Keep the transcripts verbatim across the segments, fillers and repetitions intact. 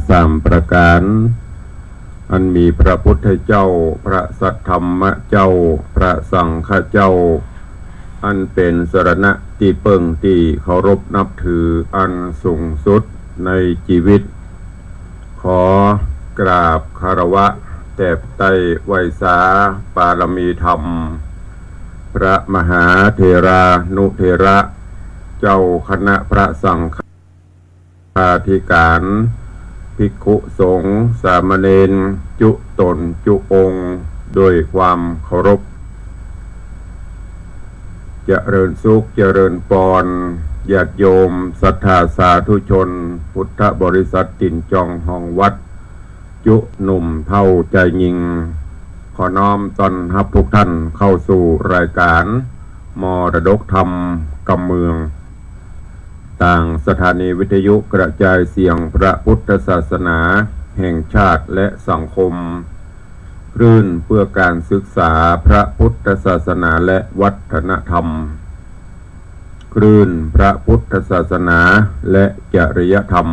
สามประก๋าน อันมีพระพุทธเจ้า พระสัทธรรมเจ้า พระสังฆเจ้า อันเป๋นสรณะตี้เปิ้งตี้เคารพนับถืออันสูงสุดในจีวิต ขอกราบคารวะแตบไต้ไหว้สาปารมีธรรม พระมหาเถรานุเถระ เจ้าคณะพระสังฆาธิการ ภิกขุสงฆ์สามเณร จุ๊ต๋นจุ๊องค์ โดยความเคารพ เจริญสุขเจริญปอน ญาติโยมศรัทธาสาธุชน พุทธบริษัทตี๋นจองห้องวัด จุ๊หนุ่มเฒ่าจายญิง ขอน้อมต้อนฮับทุกท่านเข้าสู่รายการมรดกธรรมกำเมือง ตางสถานีวิทยุกระจายเสียงพระพุทธศาสนาแห่งชาติและสังคม คลื่นเพื่อการศึกษาพระพุทธศาสนาและวัฒนธรรม คลื่นพระพุทธศาสนาและจริยธรรม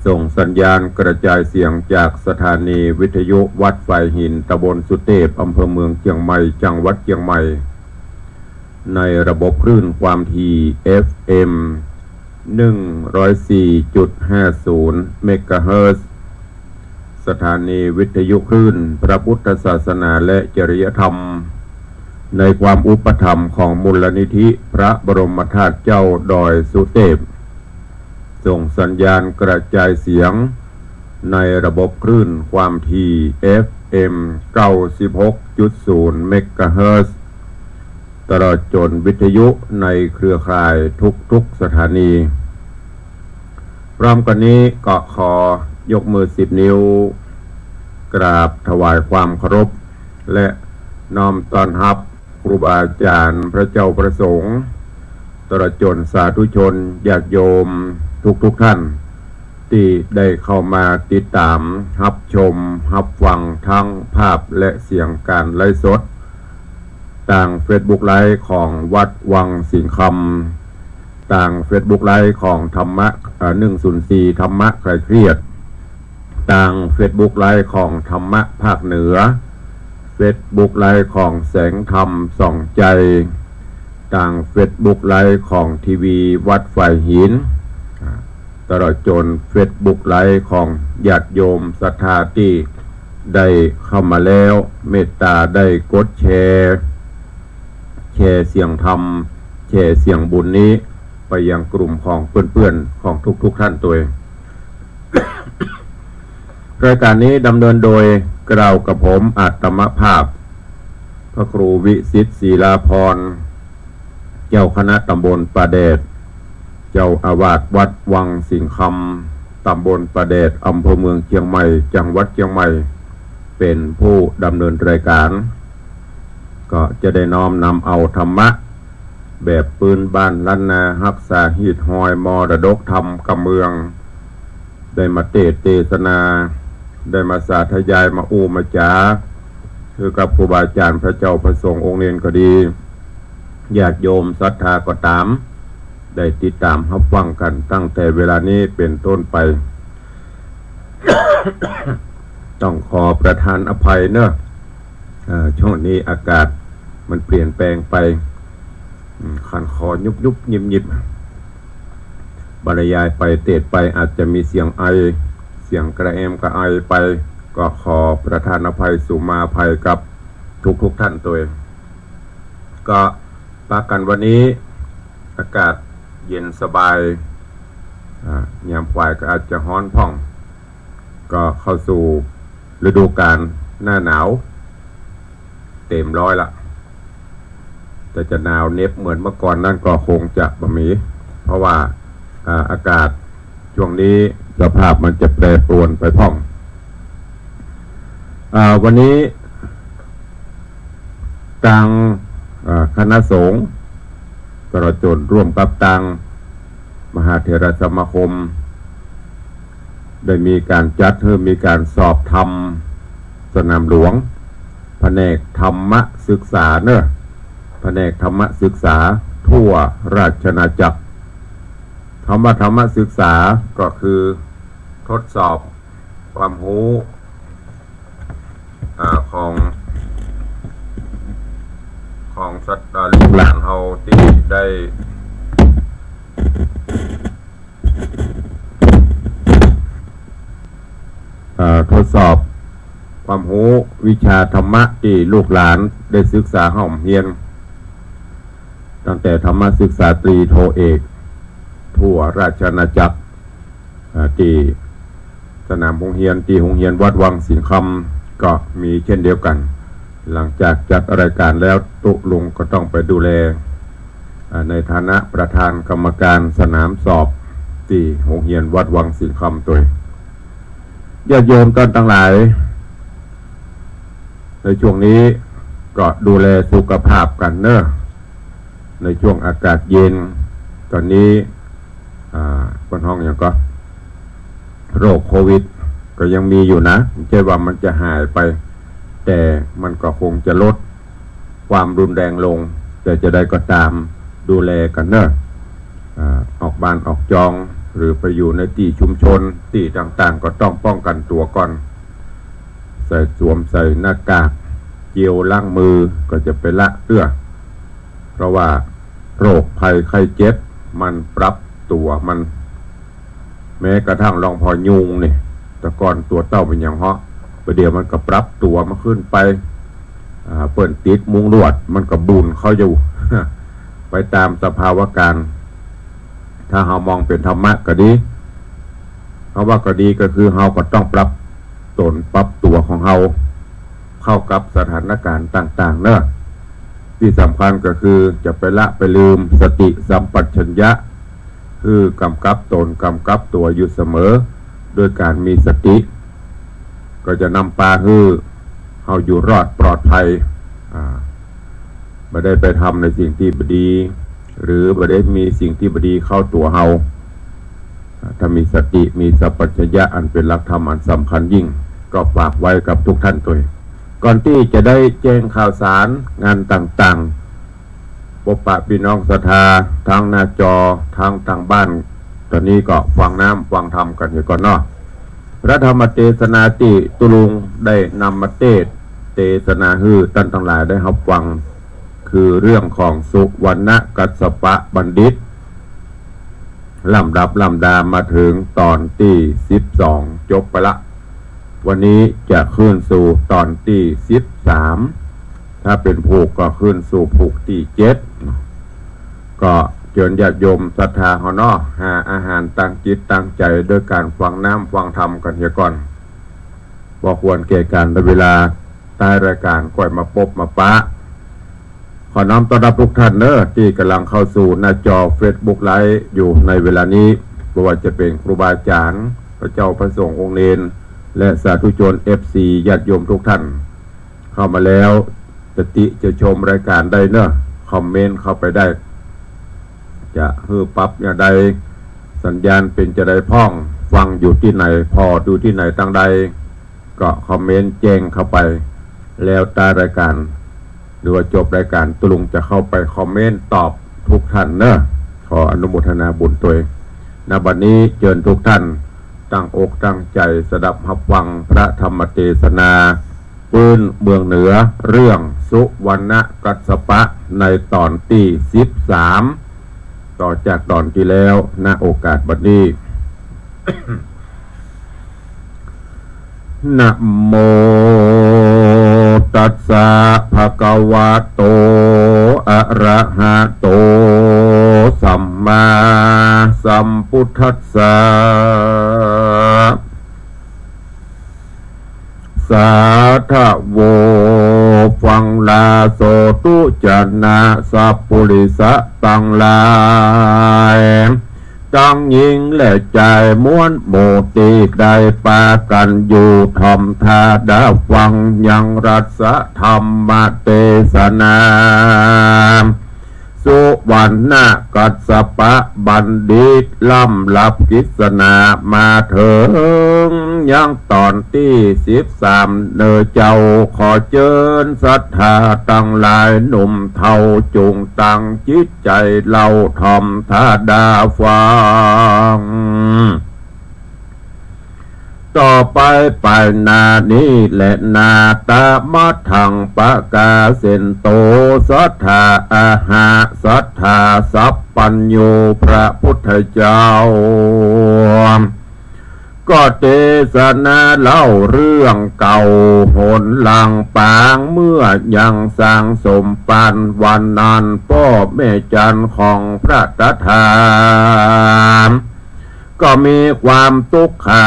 ส่งสัญญาณกระจายเสียงจากสถานีวิทยุวัดฝายหิน ตำบลสุเตพ อำเภอเมืองเจียงใหม่ จังหวัดเจียงใหม่ ในระบบคลื่นความถี่ เอฟเอ็ม หนึ่งร้อยสี่จุดห้าศูนย์ เมกะเฮิรตซ์ สถานีวิทยุคลื่นพระพุทธศาสนาและจริยธรรม ในความอุปถัมภ์ของมูลนิธิพระบรมธาตุเจ้าดอยสุเตพ ส่งสัญญาณกระจายเสียงในระบบคลื่นความถี่ เอฟเอ็ม เก้าสิบหกจุดศูนย์ เมกะเฮิรตซ์ ตลอดจ๋นวิทยุในเครือข่ายทุกๆสถานี พร้อมกั๋นนี้ก็ขอยกมือสิบนิ้ว กราบถวายความเคารพ และน้อมต้อนฮับครูบาอาจ๋ารย์ พระเจ้าพระสงฆ์ ตลอดจ๋นสาธุชน ญาติโยมทุกๆท่าน ตี้ได้เข้ามาติดต๋าม ฮับชม ฮับฟังทั้งภาพและเสียงก๋านไลฟ์สด ตางเฟซบุ๊กไลฟ์ของวัดวังสิงห์คำ ตางเฟซบุ๊กไลฟ์ของธรรมะ เอ่อ หนึ่งศูนย์สี่ ธรรมะคลายเครียด ตางเฟซบุ๊กไลฟ์ของธรรมะภาคเหนือ เฟซบุ๊กไลฟ์ของแสงธรรมส่องใจ ตางเฟซบุ๊กไลฟ์ของทีวีวัดฝายหิน อ่า ตลอดจ๋นเฟซบุ๊กไลฟ์ของญาติโยมศรัทธาตี้ได้เข้ามาแล้ว เมตต๋าได้กดแชร์ แชร์เสียงธรรม แชร์เสียงบุญนี้ไปยังกลุ่มของเปื้อนๆ ของทุกๆท่านตวย รายการนี้ดำเนินโดยเกล้ากระผมอาตมาภาพ พระครูวิสิทธิ์ ศิลาภรณ์ เจ้าคณะตำบลป่าแดด เจ้าอาวาสวัดวังสิงห์คำ ตำบลป่าแดด อำเภอเมืองเจียงใหม่ จังหวัดเจียงใหม่ เป๋นผู้ดำเนินรายการ ก็จะได้น้อมนำเอาธรรมะ แบบปื้นบ้านล้านนา ฮักษาฮีตฮอยมรดกธรรมกำเมือง ได้มาเตสน์เตสนา ได้มาสาธยาย มาอู้มาจ๋า คือกับครูบาอาจ๋ารย์ พระเจ้าพระสงฆ์ องค์เณรก็ดี ญาติโยมศรัทธาก็ต๋าม ได้ติดต๋ามฮับฟังกั๋นตั้งแต่เวลานี้เป๋นต้นไป ต้องขอประทานอภัยเนาะ เอ่อ ช่วงนี้อากาศมันเปลี่ยนแปลงไป อืม คันคอยุบๆ ยิบๆ บรรยายไปเตสน์ไปอาจจะมีเสียงไอ เสียงกระแอมกระไอไป ก็ขอประทานอภัยสุมาภัยกับทุกๆท่านตวย ก็ปะกั๋นวันนี้อากาศเย็นสบาย อ่า ยามปายก็อาจจะฮ้อนพ่อง ก็เข้าสู่ฤดูกาลหน้าหนาวเต๋มร้อยละ แต่จะหนาวเหน็บเหมือนเมื่อก่อนนั้นก็คงจะบ่มี เพราะว่า อ่า อากาศช่วงนี้สภาพมันจะแปรปรวนไปพ่อง อ่า วันนี้ตาง อ่า คณะสงฆ์ ตลอดจ๋นร่วมกับตางมหาเถรสมาคม ได้มีก๋านจัดหื้อมีก๋านสอบธรรมสนามหลวง แผนกธรรมศึกษาเนาะ แผนกธรรมศึกษาทั่วราชอาณาจักร คำว่าธรรมศึกษาก็คือ ทดสอบความฮู้ อ่า ของ ของศรัทธาลูกหลานเฮาตี้ได้ อ่า ทดสอบความฮู้วิชาธรรมะตี้ลูกหลานได้ศึกษาฮ่ำเฮียน ตั้งแต่ธรรมศึกษาตรีโทเอก ทั่วราชอาณาจักร อ่า ตี้สนามโฮงเฮียน ตี้โฮงเฮียนวัดวังสิงห์คำก็มีเช่นเดียวกั๋น หลังจากจัดรายก๋านแล้ว ตุ๊ลุงก็ต้องไปดูแล อ่า ในฐานะประธานกรรมการสนามสอบตี้โฮงเฮียนวัดวังสิงห์คำตวย ญาติโยมต้านตังหลาย ในช่วงนี้ก็ดูแลสุขภาพกั๋นเนาะ ในช่วงอากาศเย็น ต๋อนนี้ อ่า เปิ้นฮ้องหยังก่อ โรคโควิดก็ยังมีอยู่นะ บ่ใจ้ว่ามันจะหายไป แต่มันก็คงจะลดความรุนแรงลง แต่จะใดก็ต๋าม ดูแลกั๋นเนาะ อ่า ออกบ้านออกจอง หรือไปอยู่ในตี้ชุมชน ตี้ต่างๆ ก็ต้องป้องกั๋นตั๋วก่อน ใส่ สวมใส่หน้ากาก เจลล้างมือก็จะไปละเตื้อ เพราะว่าโรคภัยไข้เจ็บมันปรับตั๋วมัน แม้กระทั่งหลวงพ่อยุงนี่ แต่ก่อนตั๋วเต้าเป๋นหยังเฮาะ ประเดี๋ยวมันก็ปรับตั๋วมันขึ้นไป อ่า เปิ้นติดมุงลวด มันก็บุ่นเข้าอยู่ ไปต๋ามสภาวะก๋ารณ์ ถ้าเฮามองเป๋นธรรมะก็ดี เฮาว่าก็ดี ก็คือเฮาก็ต้องปรับต๋นปรับตั๋วของเฮา เข้ากับสถานก๋ารณ์ต่างๆ เนาะ ตี้สำคัญก็คือจะไปละไปลืมสติสัมปชัญญะ คือกำกับต๋นกำกับตั๋วอยู่เสมอ โดยก๋านมีสติ ก็จะนำปาหื้อเฮาอยู่รอดปลอดภัย อ่า บ่ได้ไปทำในสิ่งตี้บ่ดี หรือบ่ได้มีสิ่งตี้บ่ดีเข้าตั๋วเฮา ถ้ามีสติ มีสัมปชัญญะ อันเป๋นหลักธรรมอันสำคัญยิ่ง ก็ฝากไว้กับทุกท่านตวย ก่อนตี้จะได้แจ้งข่าวสารงานต่างๆ ปบปะปี้น้องศรัทธา ตางหน้าจอ ตางตางบ้าน ต๋อนนี้ก็ฟังน้ำฟังธรรมกั๋นอยู่ก่อนเนาะ พระธรรมเตสนาตี้ตุ๊ลุงได้นำมาเตสน์ เตสนาหื้อต้านตังหลายได้ฮับฟัง คือเรื่องของสุวรรณกัสสปะบัณฑิต ลำดับลำดามาเถิงต๋อนตี้สิบสอง จบไปละ วันนี้จะขึ้นสู่ต๋อนตี้สิบสาม ถ้าเป๋นผูกก็ขึ้นสู่ผูกตี้เจ็ด ก็เจิญญาติโยมศรัทธาเฮาเนาะ หาอาหารตางจิตตางใจ๋ โดยก๋านฟังน้ำฟังธรรมกั๋นเหียก่อน บ่ควรแก่ก๋าลเวลา ต้ายรายก๋านก้อยมาปบมาปะ ขอน้อมต้อนรับทุกท่านเนาะ ตี้ก่ำลังเข้าสู่หน้าจอเฟซบุ๊กไลฟ์อยู่ในเวลานี้ บ่ว่าจะเป๋นครูบาอาจ๋ารย์ พระเจ้าพระสงฆ์องค์เณร และสาธุชน เอฟซี ญาติโยมทุกท่าน เข้ามาแล้ว จะติจะชมรายก๋านได้เนาะ คอมเมนต์เข้าไปได้ จะหื้อปรับอย่างใด สัญญาณเป๋นจะใดพ่อง ฟังอยู่ตี้ไหน ผ่อดูตี้ไหนตางใด ก็คอมเมนต์แจ้งเข้าไป แล้วต้ายรายก๋าน หรือว่าจบรายก๋านตุ๊ลุงจะเข้าไปคอมเมนต์ตอบทุกท่านเนาะ ขออนุโมทนาบุญตวย ณ บัดนี้เจิญทุกท่านตั้งอกตั้งใจ๋สดับฮับฟังพระธรรมเตสนา ปื้นเมืองเหนือ เรื่องสุวรรณกัสสปะ ในต๋อนตี้สิบสาม ต่อจากต๋อนตี้แล้ว ณ โอกาสบัดนี้ นะโมตัสสะ ภะคะวะโต อะระหะโต สัมมาสัมพุทธัสสะ สาธะโว ฟังลาโสตุจะนะ สัพปุริสะตังหลาย ตังญิงและจาย มวลหมู่ตี้ได้ปากั๋นอยู่ถ่อมท่าดาฟังยังรัสธรรมเตสนา สุวรรณกัสสปะบัณฑิต ลำดับกฤษณามาเถิงยังต๋อนตี้สิบสาม เน่อเจ้า ขอเจิญศรัทธาตังหลาย หนุ่มเฒ่า จุ่งตั้งจิตใจ๋เล่าถ่อมท่าดาฟัง ต่อไปไปหน้านี้แหละนา ตะมะถังปะกาเสนโต สัทธาอะหะ สัทธาสัพพัญญู พระพุทธเจ้า ก็เตสนาเล่าเรื่องเก่าหนหลังปาง เมื่อยังสร้างสมปันวันนั้น ป้อแม่จันของพระตถา ก็มีความตุ๊กขา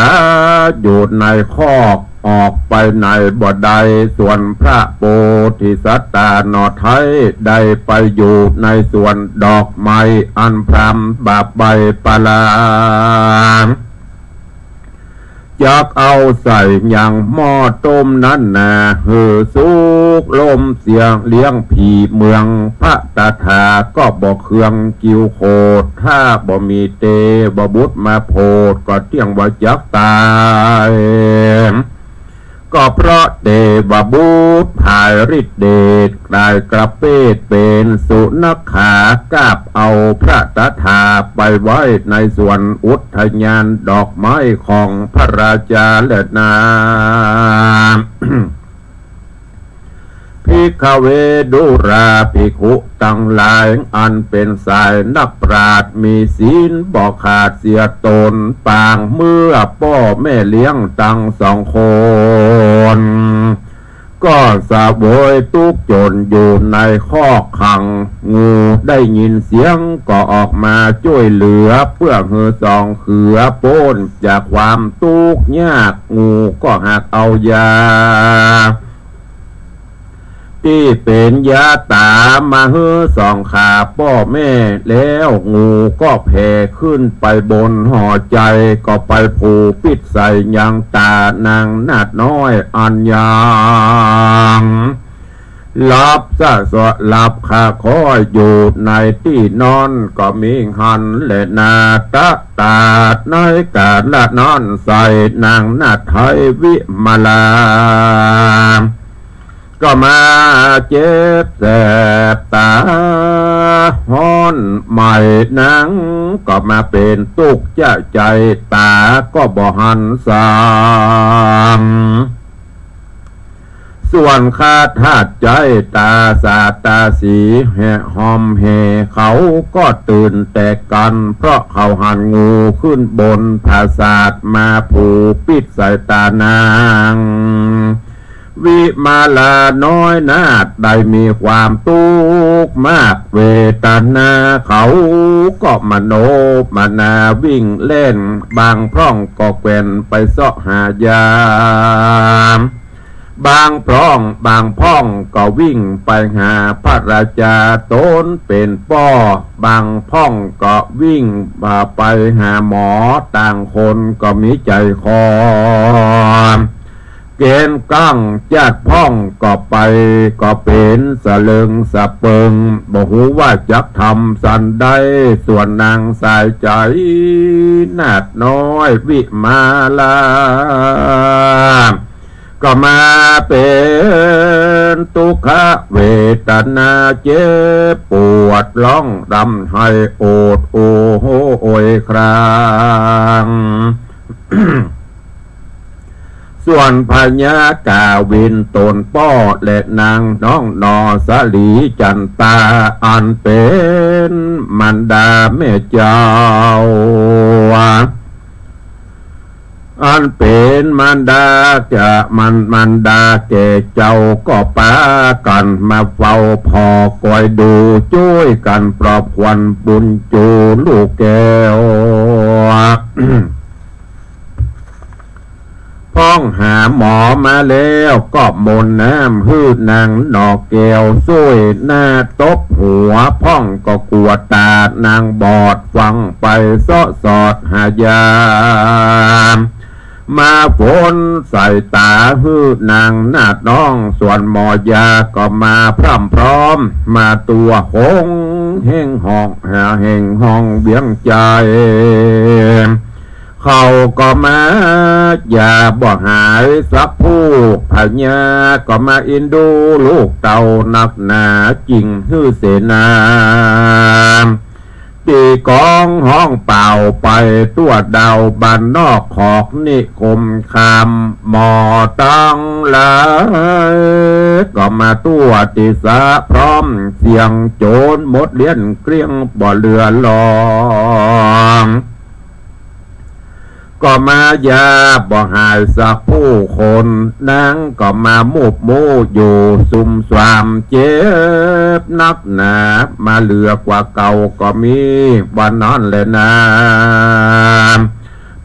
อยู่ในคอก ออกไปไหนบ่ได้ ส่วนพระโพธิสัตว์ต๋าหน่อไท้ได้ไปอยู่ในสวนดอกไม้อันพร่ำบาบใบปลา จักเอาใส่ยังหม้อต้มนั้นนา หื้อสุกล่มเสียง เลี้ยงผีเมือง พระตถาก็บ่เคือง กิวโขด ถ้าบ่มีเตวบุตรมาโผด ก็เตี้ยงว่าจักตาย ก็เพราะเตวบุตรผายฤทธิ์เดช กลายกระเปดเป๋นสุนัขขากาบเอาพระตถาไปไว้ในสวนอุทยานดอกไม้ของพระราชาแลนา ภิกขเว ดูราภิกขุตังหลาย อันเป๋นสายนักปราชญ์มีศีลบ่ขาดเสียตน ปางเมื่อป้อแม่เลี้ยงตังสองคน ก็เสวยตุ๊กข์จนอยู่ในคอกขัง งูได้ยินเสียงก็ออกมาจ้วยเหลือ เปื้อหื้อสองเขือป๊นจากความตุ๊กข์ยาก งูก็หากเอายา ตี้เป๋นยาต๋ามาหื้อสองขาป้อแม่ แล้วงูก็แผ่ขึ้นไปบนหอใจ๋ ก็ไปผูกปิดใส่ยังต๋านางนาฏน้อยอันยังหลับสะสะหลับคาค้อยอยู่ในตี้นอน ก็มิหันแลนา ตะตาดในกาละนั้นใส่นางนาฏไท้วิมาลา ก็มาเจ็บแสบต๋าฮ้อนไหม้ นางก็มาเป๋นตุ๊กข์จะใจ๋ ต๋าก็บ่หันส่ำ ส่วนข้าทาสใจ๋ต๋าสาต๋าสีแห่ห่อมแห่ เขาก็ตื่นแตกกั๋น เพราะเขาหันงูขึ้นบนผาสาทมาผูกปิดใส่ต๋านาง วิมาลาน้อยนาฏได้มีความตุ๊กข์มากเวทนา เขาก็มโนมนาวิ่งแล่น บางพร่องก็แกว่นไปเซาะหายา บางพร่อง บางพ่องก็วิ่งไปหาพระราชาต๋นเป๋นป้อ บางพ่องก็วิ่งไปหาหมอ ต่างคนก็มีใจ๋คอ เก๋นกั้งจาดพ่องก็ไป ก็เป๋นสะเริงสะเปิง บ่ฮู้ว่าจักทำสันใด ส่วนนางสายใจ๋นาฏน้อยวิมาลา ก็มาเป๋นตุ๊กขเวทนา เจ็บปวดร้องร่ำไห้โอดโอโหยคราง ส่วนพญากาวินต๋นป้อและนางน้องหน่อสาลีจันตา อันเป๋นมารดาแม่เจ้า อันเป๋นมารดาจะมัน มารดาแก่เจ้า ก็ปากั๋นมาเฝ้าผ่อคอยดู จ้วยกั๋นปลอบขวัญบุญจูลูกแก้ว พ่องหาหมอมาแล้วก็มนต์น้ำหื้อนางหน่อแก้ว ซ่วยหน้าตบหัว พ่องก็กั๋วต๋านางบอด ฟั่งไปเซาะสอดหายา มาฝนใส่ต๋าหื้อนางนาฏน้อง ส่วนหมอยาก็มาพร่ำพร้อม มาตั๋วหงเฮ่งห้อง หาเฮ่งห้องเวียงใจ๋ เขาก็มายาบ่หายสักผู้ พญาก็มาอินดูลูกเต้านักหนา จึงหื้อเสนา ตีกลองฮ้องเป่าไปทั่วดาวบ้านนอกขอกนิคมคำ หมอตังหลายก็มาทั่วตี้สะ พร้อมเสียงโจรหมดเลี้ยนเกลี้ยงบ่เหลือหลอง ก็มาอย่าบ่หายสักผู้คน นางก็มามูบมู่อยู่ซุ่มซ่าม เจ็บนักหนามาเหลือกว่าเก่าก็มี ว่านั้นแหละนา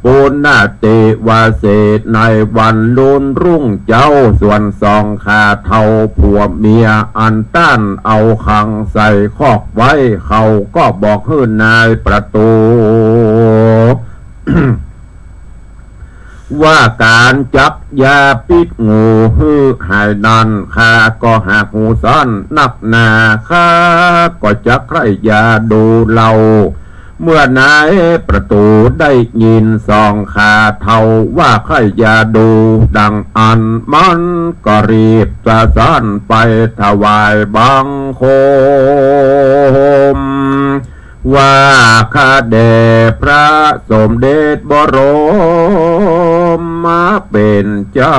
ปุณณเตวาเสดในวันลุนรุ่งเจ๊า ส่วนสองข้าเฒ่าผัวเมียอันต้านเอาขังใส่คอกไว้ เขาก็บอกหื้อนายประตู๋ ว่าก๋านจักยาปิดงูหื้อหายนั้น ข้าก็หากหูสั้นนักหนา ข้าก็จักใคร่ยาดูเล่า เมื่อนายประตู๋ได้ยินสองข้าเฒ่าว่าใคร่ยาดูดังอั้น มันก็รีบสะสั้นไปถวายบังคม ว่าข้าแด่พระสมเด็จบรมมาเป๋นเจ้า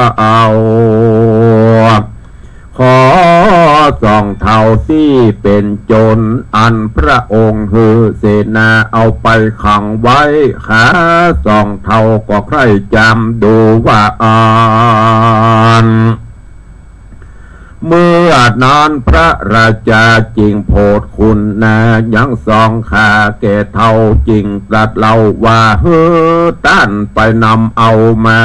ขอสองเฒ่าตี้เป๋นโจรอันพระองค์หื้อเสนาเอาไปขังไว้ ข้าสองเฒ่าก็ใคร่จำดูว่าอั้น เมื่อนั้นพระราชาจึงโผดคุณนายังสองข้าแก่เฒ่า จึงตรัสเล่าว่า หื้อต้านไปนำเอามา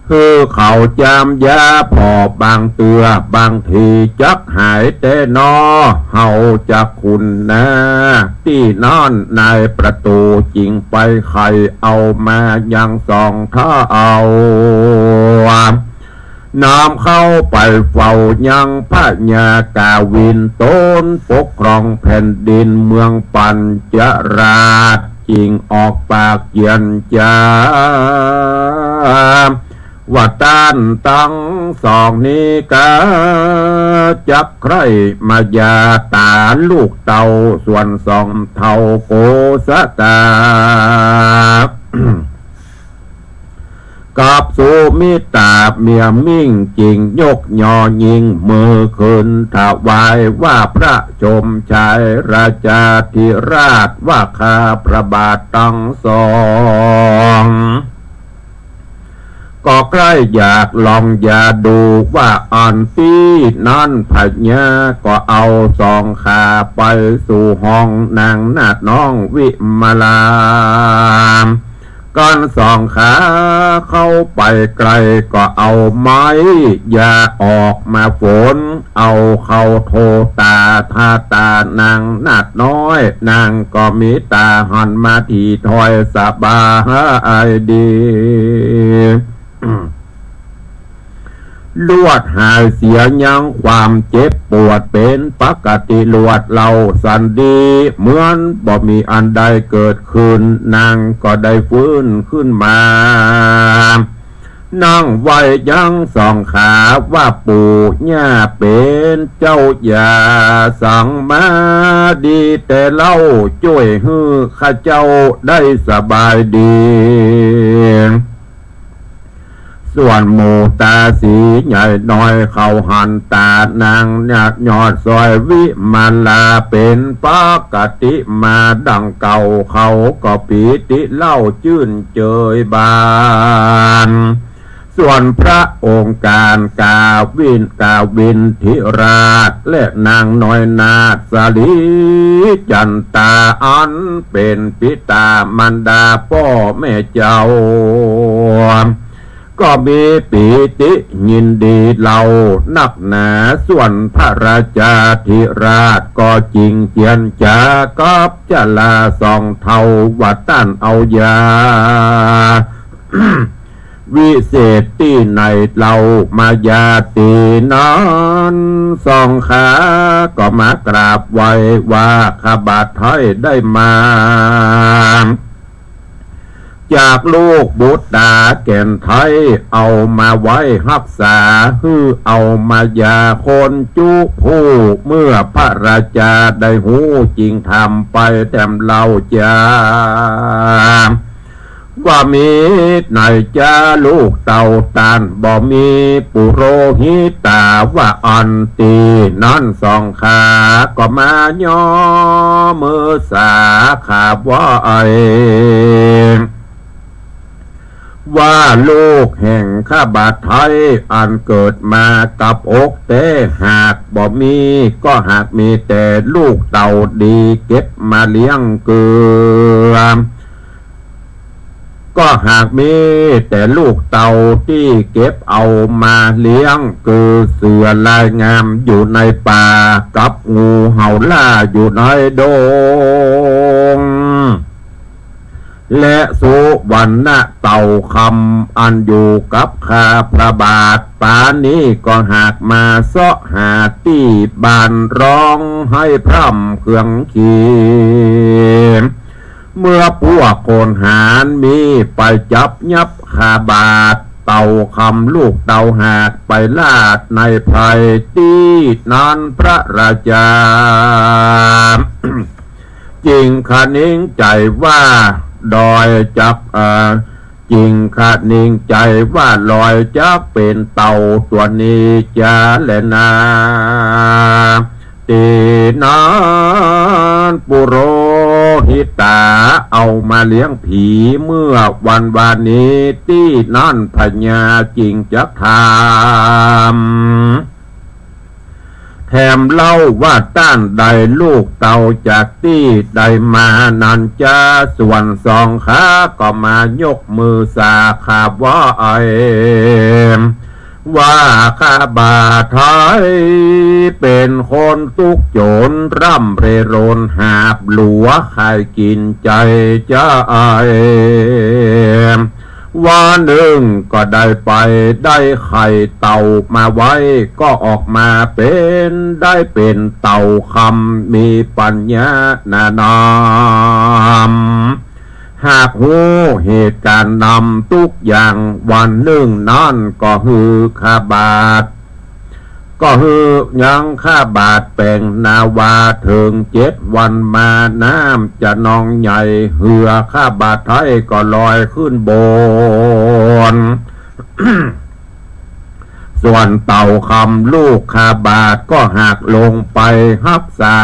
หื้อเขาจำยา ผ่อบางเตื้อบางทีจักหายแต๊นอ เฮาจักคุณนา ตี้นั้นนายประตู๋จึงไปไขเอามายังสองเฒ่า น้อมเข้าไปเฝ้ายังพญากาวิน ตนปกครองแผ่นดินเมืองปัญจราช จึงออกปากเยียนจา ว่าต้านตังสองนี้กาจักใคร่มาหย่าต๋าลูกเต้า ส่วนสองเฒ่าโกศตา กับสุมิตราเมียมิ่ง จึงยกยอยิ่งมือขึ้นถวายว่า พระชมชายราชาธิราช ว่าข้าพระบาทตังสอง ก็ใคร่อยากลองยาดูว่าอั้น ตี้นั้นพญาก็เอาสองข้าไปสู่ห้องนางนาฏน้องวิมาลา ก่อนสองข้าเข้าไปใก้ก็เอาไม้ยาออกมาฝน เอาเข้าโทต๋าทาต๋านางนาฏน้อย นางก็มีต๋าหันมาตี้ถ้อยสบายดี ลวดหายเสียยังความเจ็บปวดเป๋นปกติลวดเล่าสันดี เหมือนบ่มีอันใดเกิดขึ้น นางก็ได้ฟื้นขึ้นมา นั่งไหว้ยังสองข้าว่าปู่ย่าเป๋นเจ้าอย่าสังมา ดีแต่เล่าจ้วยหื้อข้าเจ้าได้สบายดี ส่วนหมู่ต๋าสีใหญ่น้อยเขาหันต๋านางนาฏน้อยสวยวิมาลาเป๋นปกติมาดังเก่า เขาก็ปีติเล่าจื้นเจยบาน ส่วนพระองค์กาวิน กาวินทิราช และนางน้อยนาฏสาลีจันตา อันเป๋นปิต๋ามารดาป้อแม่เจ้า ก็มีปีติยินดีเล่านักหนา ส่วนพระราชาธิราชก็จึงเจียนจ๋ากับจลาสองเฒ่าว่าต้านเอายาวิเศษตี้ไหนเล่ามา ยาตี้นั้นสองข้าก็มากราบไหว้ว่า ข้าบาทไท้ได้มา เจ จากลูกบุตราแก่นไทย เอามาไว้ฮักษา หื้อเอามายาคนจุผู้ เมื่อพระราจาได้ฮู้ จึงถามไปแถมเล่าจา ว่ามิตรไหนจ๊าลูกเต้าต้าน บ่มีปุโรหิตา ว่าอั้น ตี้นั้นสองข้าก็มาย่อมือสา ข้าว่าไอ้ ว่าลูกแห่งข้าบาทไทย อันเกิดมากับอกแต๊ หากบ่มี ก็หากมีแต่ลูกเต้าดีเก็บมาเลี้ยงเกือ ก็หากมีแต่ลูกเต้าตี้เก็บเอามาเลี้ยง คือเสือลายงามอยู่ในป่า กับงูเห่าล่าอยู่ในดง และสุวรรณเต้าคำอันอยู่กับข้าพระบาท ปานนี้ก็หากมาเซาะหาตี้บ้าน ร้องไห้พร่ำเคืองขี เมื่อพวกคนหาญมีไปจับยับข้าบาท เต้าคำลูกเต้าหากไปลาดในไพร ตี้นั้นพระราจา จึงคะนิงใจ๋ว่าลอยจัก เอ่อ จึงคะนิงใจ๋ว่าลอยจักเป๋นเต่าตั๋วนี้จาแลนา ตี้นั้นปุโรหิตาเอามาเลี้ยงผี เมื่อวันวานนี้ ตี้นั้นพญาจึงจักถาม แถมเล่าว่าต้านได้ลูกเต้าจากตี้ใดมานั้นจ๊า ส่วนสองข้าก็มายกมือสา ข้าว่าไอ้ ว่าข้าบาทไทยเป๋นคนตุ๊กข์จ๋นร่ำเร่ร่อนหาบหลัวขายกิ๋นใจ๋จ๊าไอ้ วันนึ่งก็ได้ไปได้ไข่เต่ามาไว้ ก็ออกมาเป๋น ได้เป๋นเต่าคำมีปัญญาหนานำ หากฮู้เหตุก๋ารณ์นำตุ๊กอย่าง วันนึ่งนั้นก็หื้อข้าบาท ก็หื้อยังข้าบาทแป๋งนาวาเถิงเจ็ดวันมา น้ำจะนองใหญ่ เฮือข้าบาทไทยก็ลอยขึ้นบน ส่วนเต่าคำลูกข้าบาทก็หากลงไปฮักษา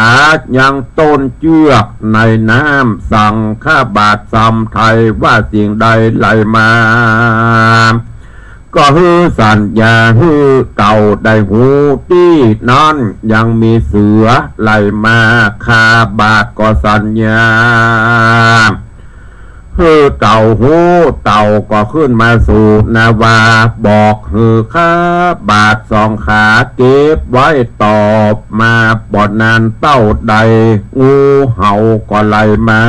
ยังต้นเจื้อกในน้ำ สั่งข้าบาทสำไทยว่าสิ่งใดไหลมา ก็หื้อสัญญาหื้อเต่าได้ฮู้ ตี้นั้นยังมีเสือไหลมา ข้าบาทก็สัญญา หื้อเต่าฮู้ เต่าก็ขึ้นมาสู่นาวา บอกหื้อข้าบาทสองขาเก็บไว้ตอบมา บ่นานเต้าใด งูเห่าก็ไหลมา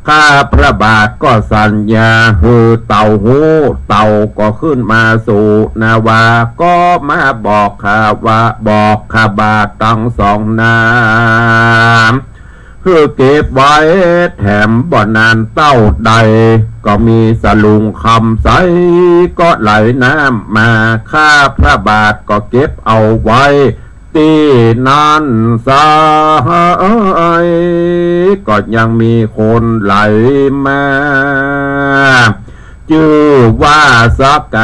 ข้าพระบาทก็สัญญาหื้อเต่าฮู้ เต่าก็ขึ้นมาสู่นาวา ก็มาบอกข้าว่า บอกข้าบาทตังสองนา หื้อเก็บไว้แถมบ่นานเต้าใด ก็มีสลุงคำใสก็ไหลน้ำมา ข้าพระบาทก็เก็บเอาไว้ ตี้นั้นไซร้ ก็ยังมีคนไหลมา จื้อว่าสก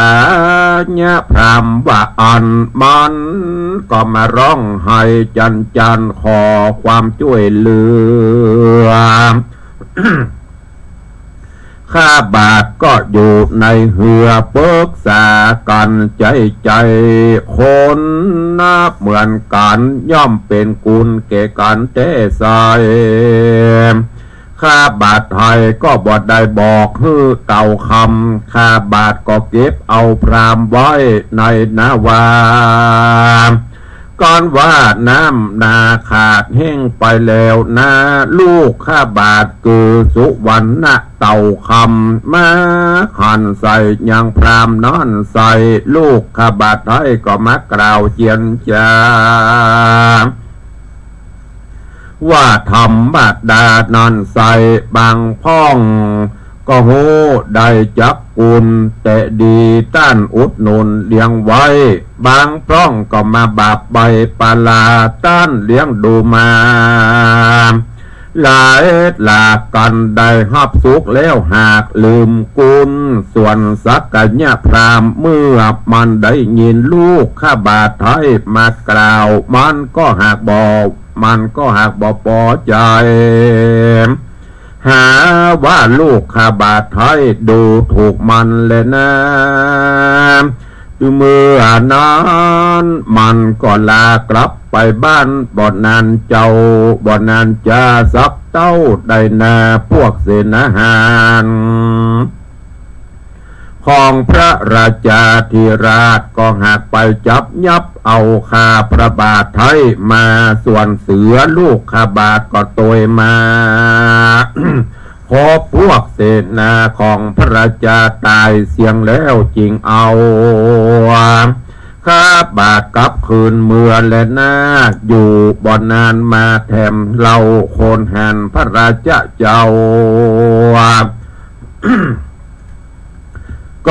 ยะพราหมณ์ว่าอั้น มันก็มาร้องไห้จันจันขอความจ้วยเหลือ ข้าบาทก็อยู่ในเฮือปึกษากั๋นใจ๋ใจ๋ คนนะเหมือนกั๋นย่อมเป๋นกุณแก่กั๋นแต๊ไซร้ ข้าบาทไทยก็บ่ได้บอกหื้อเต่าคำ ข้าบาทก็เก็บเอาพราหมณ์ไว้ในนาวา กั๋นว่าน้ำนาขาดแห้งไปแล้วนา ลูกข้าบาทคือสุวรรณะเต่าคำ มาหันใส่ยังพราหมณ์นั้นไซร้ ลูกข้าบาทไทยก็มากล่าวเจียรจา ว่าธรรมดานั้นใส บางพ่องก็ฮู้ได้จักกุณ แต่ดีต้านอุดหนุนเลี้ยงไว้ บางพ่องก็มาบาปใบ้ปลา ต้านเลี้ยงดูมา หลายหลากกั๋นได้ฮับสุขแล้วหากลืมกุณ ส่วนสักยะพราหมณ์เมื่อมันได้ยินลูกขบาทไท้มากล่าว มันก็หากบ่ มันก็หากบ่ปอใจ๋ หาว่าลูกขบาทไท้ดูถูกมันแลนา เมื่อนั้นมันก็ลากลับไปบ้าน บ่นานเจ้า บ่นานจาสักเต้าใดนา พวกเสนาหารของพระราชาธิราชก็หากไปจับยับเอาข้าพระบาทไท้มา ส่วนเสือลูกขบาทก็โตยมา พบพวกเสนาของพระราชาต๋ายเสี้ยงแล้ว จึงเอาข้าบาทกลับคืนเมือแลนา อยู่บ่นานมาแถมเล่า คนหันพระราชาเจ้า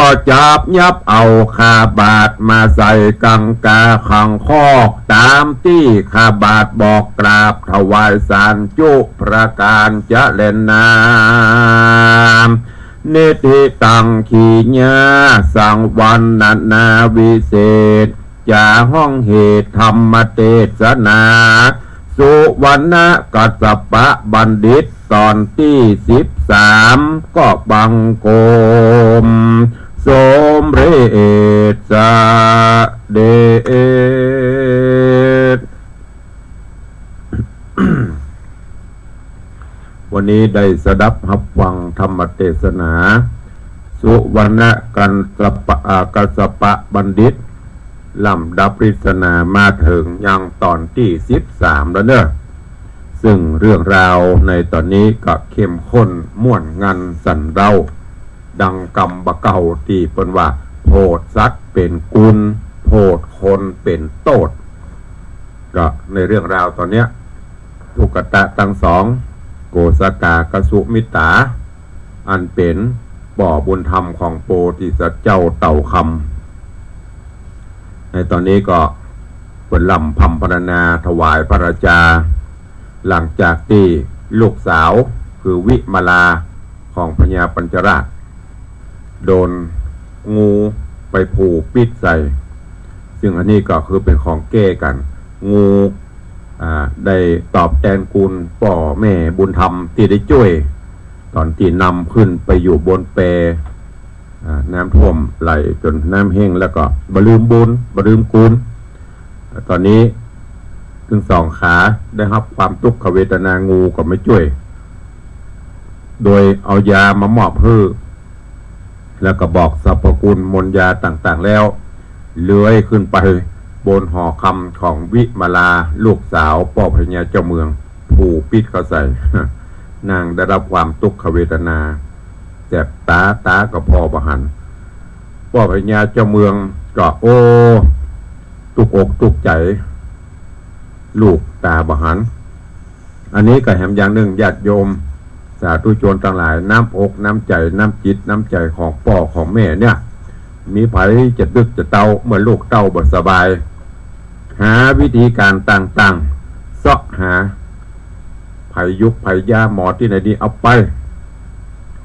ก็จับยับเอาข้าบาทมาใส่กังกาขังคอก ต๋ามตี้ข้าบาทบอกกราบถวายสารจุประก๋านจะแลนา นิทธิตัง ขีญา สังวรรณนาวิเศษ จ๋าห้องเหตุธรรมเตสนา สุวรรณกัสสปะบัณฑิต ต๋อนตี้สิบสาม ก็บังคมสมเร็จเสด็จ วันนี้ได้สดับฮับฟังธรรมเตสนา สุวรรณกัสสปะ อ่า กัสสปะบัณฑิต ลำดับเตสนามาเถิงยังต๋อนตี้สิบสามแล้วเนาะ ซึ่งเรื่องราวในต๋อนนี้ก็เข้มข้นม่วนงันสันเร้า ดังกำบ่าเก่าตี้เปิ้นว่า โผดสัตว์เป๋นกุณ โผดคนเป๋นโต้ษ ก็ในเรื่องราวต๋อนเนี้ย ทุกขตะตังสอง โกสกากับสุมิตา อันเป๋นป้อบุญธรรมของโพธิสัตว์เจ้าเต่าคำ ในต๋อนนี้ก็เปิ้นร่ำพรรณนาถวายพระราชา หลังจากตี้ลูกสาวคือวิมลาของพญาปัญจราช โดนงูไปผูกปิดใส่ ซึ่งอันนี้ก็คือเป๋นของแก้กั๋น งู อ่า ได้ตอบแตนกุณป้อแม่บุญธรรมตี้ได้จ้วย ต๋อนตี้นำขึ้นไปอยู่บนแป อ่า น้ำท่วมไหลจ๋นน้ำแห้ง แล้วก็บ่ลืมบุญ บ่ลืมกุณ ต๋อนนี้ตึงสองขาได้ฮับความตุ๊กขเวทนา งูก็มาจ้วย โดยเอายามามอบหื้อ แล้วก็บอกสรรพคุณมนต์ยาต่างๆ แล้ว เลื้อยขึ้นไปบนหอคำของวิมลา ลูกสาวป้อพญาเจ้าเมือง ผูกปิดเข้าใส่ นางได้รับความตุ๊กขเวทนา แสบต๋า ต๋าก็ผ่อบ่หัน ป้อพญาเจ้าเมืองก็ โอ้ ตุ๊กอกตุ๊กใจ๋ ลูกต๋าบ่หัน อันนี้ก็แหมอย่างนึ่ง ญาติโยมสาธุชนตังหลาย น้ำอกน้ำใจ๋ น้ำจิตน้ำใจ๋ของป้อของแม่เนี่ย มีใผจะตึ๊กจะเต้า เมื่อลูกเต้าบ่สบาย หาวิธีก๋านต่างๆ เซาะหา ใผยุกใผยาหมอตี้ไหนดี เอาไป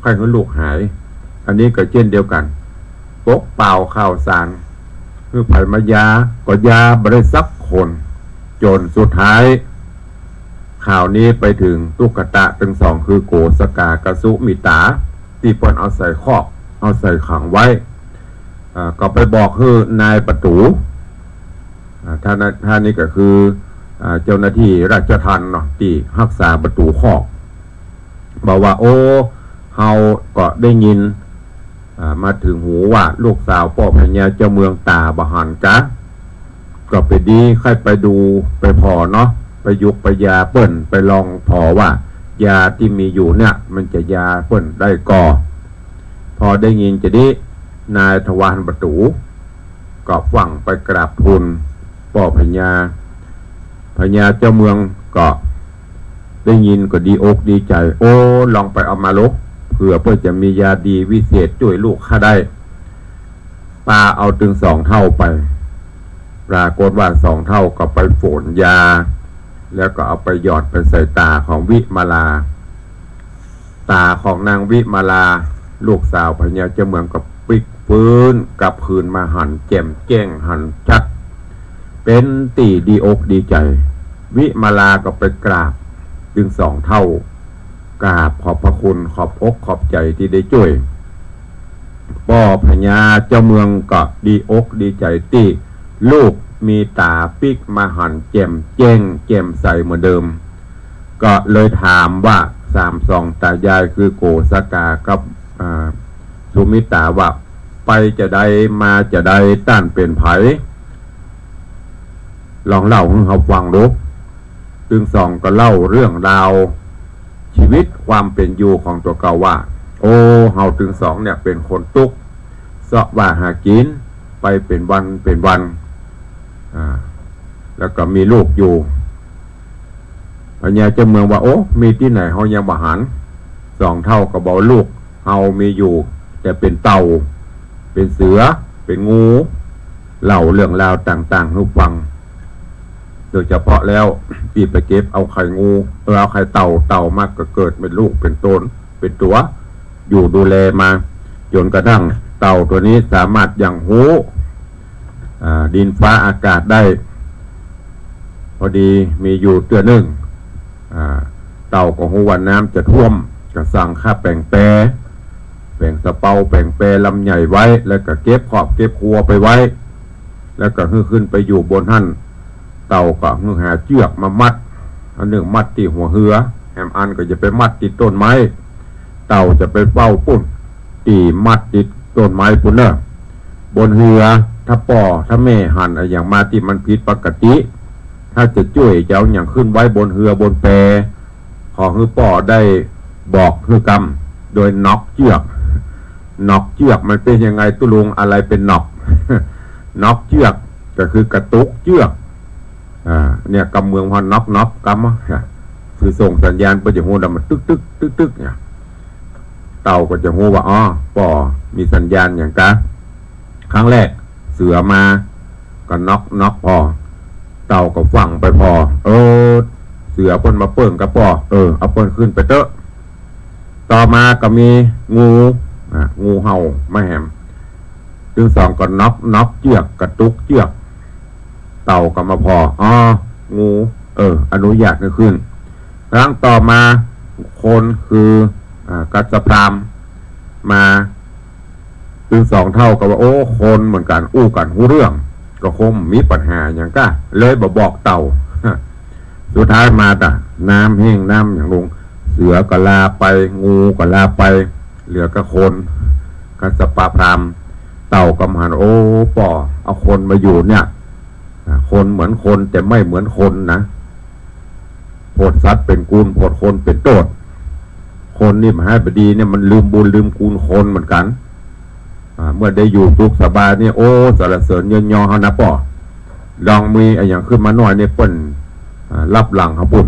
ใค่หื้อลูกหาย อันนี้ก็เจ้นเดียวกั๋น ปกเป่าข่าวสาร หื้อใผมายา ก็ยาบ่ได้สักคน จ๋นสุดท้าย ข่าวนี้ไปเถิงตุ๊กขตะตึงสอง คือโกสกากับสุมิตา ตี้เปิ้นเอาใส่คอก เอาใส่ขังไว้ อ่า ก็ไปบอกหื้อนายประตู๋ อ่า ท่าน ท่านนี้ก็คือ อ่า เจ้าหน้าตี้ราชทัณฑ์เนาะ ตี้ฮักษาประตู๋คอก บอกว่า โอ้ เฮาก็ได้ยิน อ่า มาเถิงหูว่าลูกสาวป้อพญาเจ้าเมืองต๋าบ่หันกา ก็ไปดี ใค่ไปดูไปผ่อเนาะ ไปยุกไปยาเปิ้น ไปลองผ่อว่า ยาตี้มีอยู่เนี่ย มันจะยาเปิ้นได้ก่อ พอได้ยินจะนี้ นายทวารประตู๋ ก็ฟั่งไปกราบทูลป้อพญา พญาเจ้าเมืองก็ ได้ยินก็ดีอกดีใจ๋ โอ้ ลองไปเอามาลูก เผื่อเปิ้นจะมียาดีวิเศษจ้วยลูกข้าได้ ปาเอาตึงสองเฒ่าไป ปรากฏว่าสองเฒ่าก็ไปฝนยา แล้วก็เอาไปหยอดไปใส่ต๋าของวิมาลา ต๋าของนางวิมาลา ลูกสาวพญาเจ้าเมืองก็ปิ๊กฟื้นกลับคืนมาหันแจ่มแจ้งหันชัด เป๋นตี้ดีอกดีใจ๋ วิมาลาก็ไปกราบตึงสองเฒ่า กราบขอบพระคุณขอบอกขอบใจ๋ตี้ได้จ้วย ป้อพญาเจ้าเมืองก็ดีอกดีใจ๋ตี้ลูกมีต๋าปิ๊กมาหันแจ่มแจ้งแจ่มใสเหมือนเดิม ก็เลยถามว่าสามสองต๋ายายคือโกสกากับ อ่า สุมิต๋าว่า ไปจาใดมาจาใด ต้านเป๋นใผ ลองเล่าหื้อเฮาฟังดู ตึงสองก็เล่าเรื่องราวชีวิตความเป๋นอยู่ของตั๋วเก่าว่า โอ้ เฮาตึงสองเนี่ยเป๋นคนตุ๊ก เซาะว่าหากิ๋นไปเป๋นวันเป๋นวัน อ่า แล้วก็มีลูกอยู่ พญาเจ้าเมืองว่า โอ้ มีตี้ไหนเฮายังบ่หัน สองเฒ่าก็บอก ลูกเฮามีอยู่แต่เป๋นเต่า เป๋นเสือ เป๋นงู เล่าเรื่องราวต่างๆ หื้อฟัง โดยเฉพาะแล้วตี้ไปเก็บเอาไข่งู เออ เอาไข่เต่า เต่ามาก็เกิดเป๋นลูกเป๋นต๋นเป๋นตั๋ว อยู่ดูแลมา จ๋นกระทั่งเต่าตั๋วนี้สามารถหยั่งฮู้ อ่า ดินฟ้าอากาศได้ พอดีมีอยู่เตื้อนึ่ง อ่า เต่าก็ฮู้ว่าน้ำจะท่วม ก็สั่งข้าแป๋งแป แป๋งสะเปา แป๋งแปลำใหญ่ไว้ แล้วก็เก็บครอบเก็บครัวไปไว้ แล้วก็หื้อขึ้นไปอยู่บนหั้น เต่าก็หื้อหาเจื้อกมามัด อันนึ่งมัดตี้หัวเฮือ แหมอันก็จะไปมัดตี้ต้นไม้ เต่าจะไปเฝ้าปุ้น ตี้มัดตี้ต้นไม้ปุ้นเน่อ บนเฮือ ถ้าป้อถ้าแม่หันอะหยังมาตี้มันผิดปกติ ถ้าจะจ้วยจะเอาหยังขึ้นไว้บนเฮือบนแป ขอหื้อป้อได้บอกหื้อกำ โดยน็อกเจื้อก น็อกเจื้อกมันเป๋นยังไงตุ๊ลุง อะไรเป๋นน็อก น็อกเจื้อกก็คือกระตุกเจื้อก อ่า เนี่ย กำเมืองฮอนน็อกน็อกกำอะ คือส่งสัญญาณ เปิ้นจะฮู้ว่ามันตึกตึกตึกตึกเนี่ย เต่าก็จะฮู้ว่า อ๋อ ป้อมีสัญญาณหยังกา ครั้งแรกเสือมา ก็น็อกน็อกป้อ เต่าก็ฟั่งไปป้อ เออ เสือเปิ้นมาเปิ้งกับป้อ เออ เอาเปิ้นขึ้นไปเต๊อะ ต่อมาก็มีงู อ่ะ งูเห่ามาแหม ตึงสองก็น็อกน็อกเจื้อก กระตุกเจื้อก เต่าก็มาป้อ อ๋อ งู เออ อนุญาตหื้อขึ้น ครั้งต่อมาคนคือ อ่า กัสสพราหมณ์มา ตึงสองเฒ่าก็ว่า โอ้ คนเหมือนกั๋น อู้กั๋นฮู้เรื่อง ก็คงบ่มีปัญหาหยังก้า เลยบ่บอกเต่า สุดท้ายมาตะ น้ำแห้งน้ำหยังลง เสือก็ลาไป งูก็ลาไป เหลือก็คน กัสสปะพราหมณ์ เต่าก็มาหัน โอ้ ป้อ เอาคนมาอยู่เนี่ย อ่า คนเหมือนคนแต่ไม่เหมือนคนนะ โผดสัตว์เป๋นกูล โผดคนเป๋นโต้ษ คนนี่บ่ฮ้ายบ่ดีเนี่ย มันลืมบุญลืมกูลคนเหมือนกั๋น อ่า เมื่อได้อยู่สุขสบายเนี่ย โอ้ สรรเสริญเยินยอเฮานะป้อ ลองมีอะหยังขึ้นมาหน้อยเนี่ย เปิ้น อ่า ลับหลังเฮาปุ้น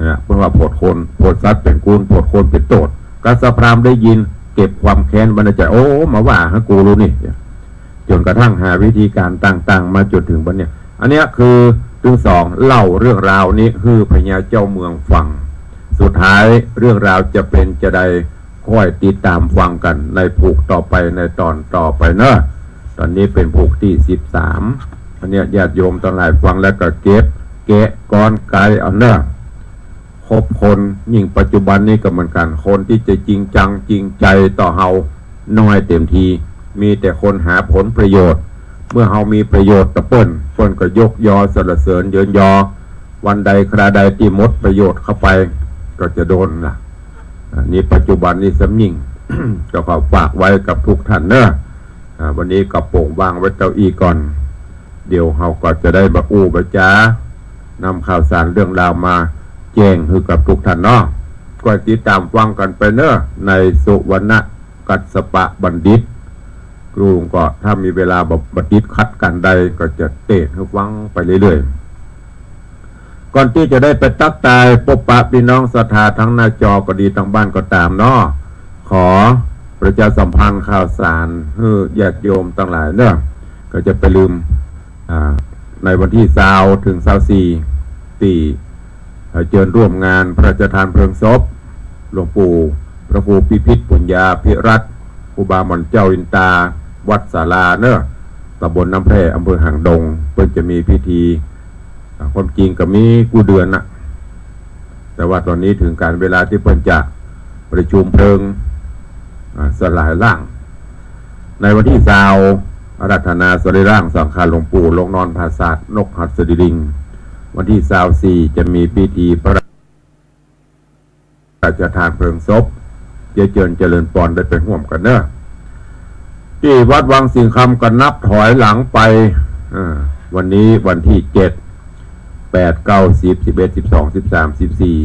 นะ เปิ้นว่าโผดคน โผดสัตว์เป๋นกูล โผดคนเป๋นโต้ษ กัสสปะพราหมณ์ได้ยิน เก็บความแค้นไว้ในใจ๋ โอ้ มาว่าหากูฮู้นี่ จ๋นกระทั่งหาวิธีก๋านต่างๆ มาจ๋นเถิงบัดเนี่ย อันเนี้ยคือตึงสองเล่าเรื่องราวนี้หื้อพญาเจ้าเมืองฟัง สุดท้ายเรื่องราวจะเป๋นจาใด ค่อยติดต๋ามฟังกั๋นในผูกต่อไป ในต๋อนต่อไปเนาะ ต๋อนนี้เป๋นผูกตี้สิบสาม อันเนี้ยญาติโยมตังหลายฟังแล้วก็เก็บแกะก้อนไกเอาเนาะ คบคน ยิ่งปัจจุบันนี้ก็เหมือนกั๋น คนตี้จะจริงจังจริงใจ๋ต่อเฮาน้อยเต็มที มีแต่คนหาผลประโยชน์ เมื่อเฮามีประโยชน์ต่อเปิ้น เปิ้นก็ยกยอสรรเสริญเยินยอ วันใดคราใดตี้หมดประโยชน์เข้าไป ก็จะโดนล่ะ อ่า นี่ปัจจุบันนี้ซ้ำยิ่ง ก็ขอฝากไว้กับทุกท่านเนาะ อ่า วันนี้ก็โป่งว่างไว้เต้าอี้ก่อน เดี๋ยวเฮาก็จะได้มาอู้มาจ๋า นำข่าวสารเรื่องราวมาแจ้งหื้อกับทุกท่านเนาะ ก็ติดต๋ามฟังกั๋นไปเนาะ ในสุวรรณกัสสปะบัณฑิต ลุงก็ถ้ามีเวลาบ่ บ่ติดขัดกั๋นใด ก็จะเตศน์หื้อฟังไปเรื่อยๆ ก่อนตี้จะได้ไปตั๊กตายปบปะปี้น้องศรัทธาตางหน้าจอก็ดี ตางบ้านก็ต๋ามเนาะ ขอประชาสัมพันธ์ข่าวสารหื้อญาติโยมตังหลายเนาะ ก็จะไปลืม อ่า ในวันตี้ซาวเถิงซาวสี่ ตี้ เอ่อ เจิญร่วมงานพระราชทานเพลิงศพหลวงปู่พระครูพิพิธปุญญาภิรัตน์ ครูบาหม่อนเจ้าอินตา วัดศาลาเนาะ ตำบลน้ำแพร่ อำเภอหางดง เปิ้นจะมีพิธี อ่า ความจริงก็มีกู้เดือนน่ะ แต่ว่าต๋อนนี้เถิงก๋าลเวลาตี้เปิ้นจะประชุมเพลิง อ่า สลายร่าง ในวันตี้ซาว อาราธนาสรีร่างสังขารหลวงปู่ลงนอนผาสาทนกหัสดีลิง วันตี้ซาวสี่ จะมีพิธีพระราชทานเพลิงศพ เจียะเจิญเจริญปอนได้ไปฮ่วมกั๋นเนาะ ตี้วัดวังสิงห์คำก็นับถอยหลังไป อ่า วันนี้วันตี้เจ็ด แปด เก้า สิบ สิบเอ็ด สิบสอง สิบสาม สิบสี่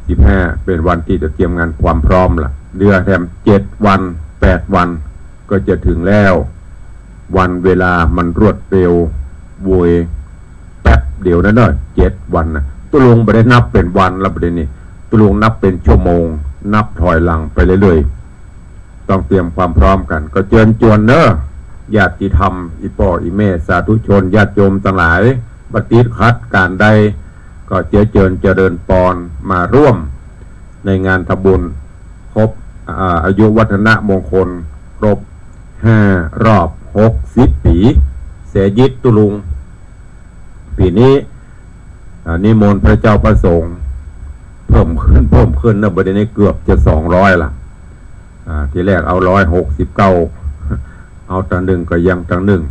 สิบห้า เป๋นวันตี้จะเตรียมงานความพร้อมละ เหลือแหมเจ็ดวัน แปดวัน ก็จะเถิงแล้ว วันเวลามันรวดเร็วโวยแป๊บเดียวนะเนาะ เจ็ดวันน่ะ ตุ๊ลุงบ่ได้นับเป๋นวันละ บ่าเดี่ยวนี้ตุ๊ลุงนับเป๋นชั่วโมง นับถอยหลังไปเรื่อยๆ ต้องเตรียมความพร้อมกั๋น ก็เจิญจวนเนาะ ญาติธรรม อี่ป้ออี่แม่ สาธุชน ญาติโยมตังหลาย บ่ติดขัดก๋านใด ก็เจียะเจิญเจริญปอนมาฮ่วมในงานทำบุญครบ อ่า อายุวัฒนมงคลครบห้ารอบหกสิบปี๋ เสยยิดตุ๊ลุง ปี๋นี้ อ่า นิมนต์พระเจ้าพระสงฆ์เพิ่มขึ้น เพิ่มขึ้นนะ บ่าเดี่ยวนี้เกือบจะสองร้อยละ อ่า ตี้แรกเอาร้อยหกสิบเก้า เอาตังนึ่งก็ยังตังนึ่ง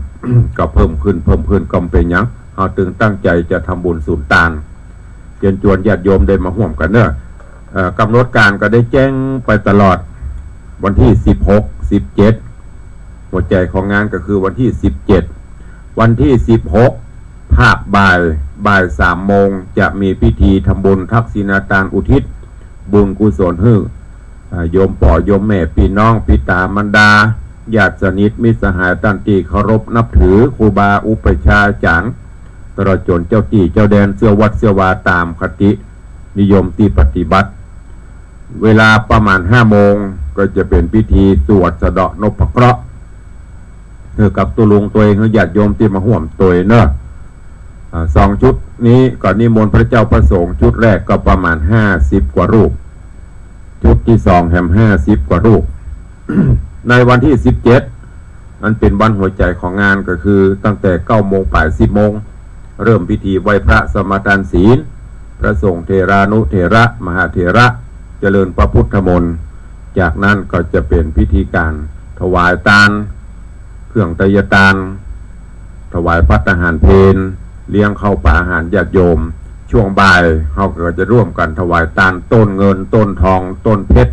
ก็เพิ่มขึ้น เพิ่มขึ้น ก็บ่เป๋นหยัง เฮาตึงตั้งใจ๋จะทำบุญสุนตาน เจิญจวนญาติโยมได้มาฮ่วมกั๋นเนาะ เอ่อ ก๋ำหนดก๋านก็ได้แจ้งไปตลอด วันตี้สิบหก สิบเจ็ด หัวใจ๋ของงานก็คือวันตี้สิบเจ็ด วันตี้สิบหก ภาคบ่าย บ่ายสามโมง จะมีพิธีทำบุญทักษิณาทานอุทิศบุญกุศลหื้อ อ่า โยมป้อโยมแม่ ปี้น้อง ปิต๋ามารดา ญาติสนิท มิตรสหาย ต้านตี้เคารพนับถือ ครูบาอุปัชฌาย์อาจ๋ารย์ ตลอดจ๋นเจ้าตี้เจ้าแดน เสื้อวัดเสื้อวา ต๋ามคตินิยมตี้ปฏิบัติ เวลาประมาณห้าโมง ก็จะเป๋นพิธีสวดสะเดาะนพเคราะห์ หื้อกับตุ๊ลุงตวย หื้อญาติโยมตี้มาฮ่วมตวยเนาะ อ่า สองชุดนี้ก็นิมนต์พระเจ้าพระสงฆ์ ชุดแรกก็ประมาณห้าสิบกว่ารูป ชุดตี้สองแหมห้าสิบกว่ารูป ในวันตี้สิบเจ็ด อันเป๋นวันหัวใจ๋ของงานก็คือตั้งแต่เก้าโมงป๋าย สิบโมง เริ่มพิธีไหว้พระสมาทานศีล พระสงฆ์เถรานุเถระ มหาเถระ เจริญพระพุทธมนต์ จากนั้นก็จะเป๋นพิธีก๋านถวายตาน เครื่องไทยทาน ถวายภัตตาหารเพล เลี้ยงข้าวป๋าอาหารญาติโยม ช่วงบ่ายเฮาก็จะร่วมกั๋นถวายตานต้นเงิน ต้นทอง ต้นเพชร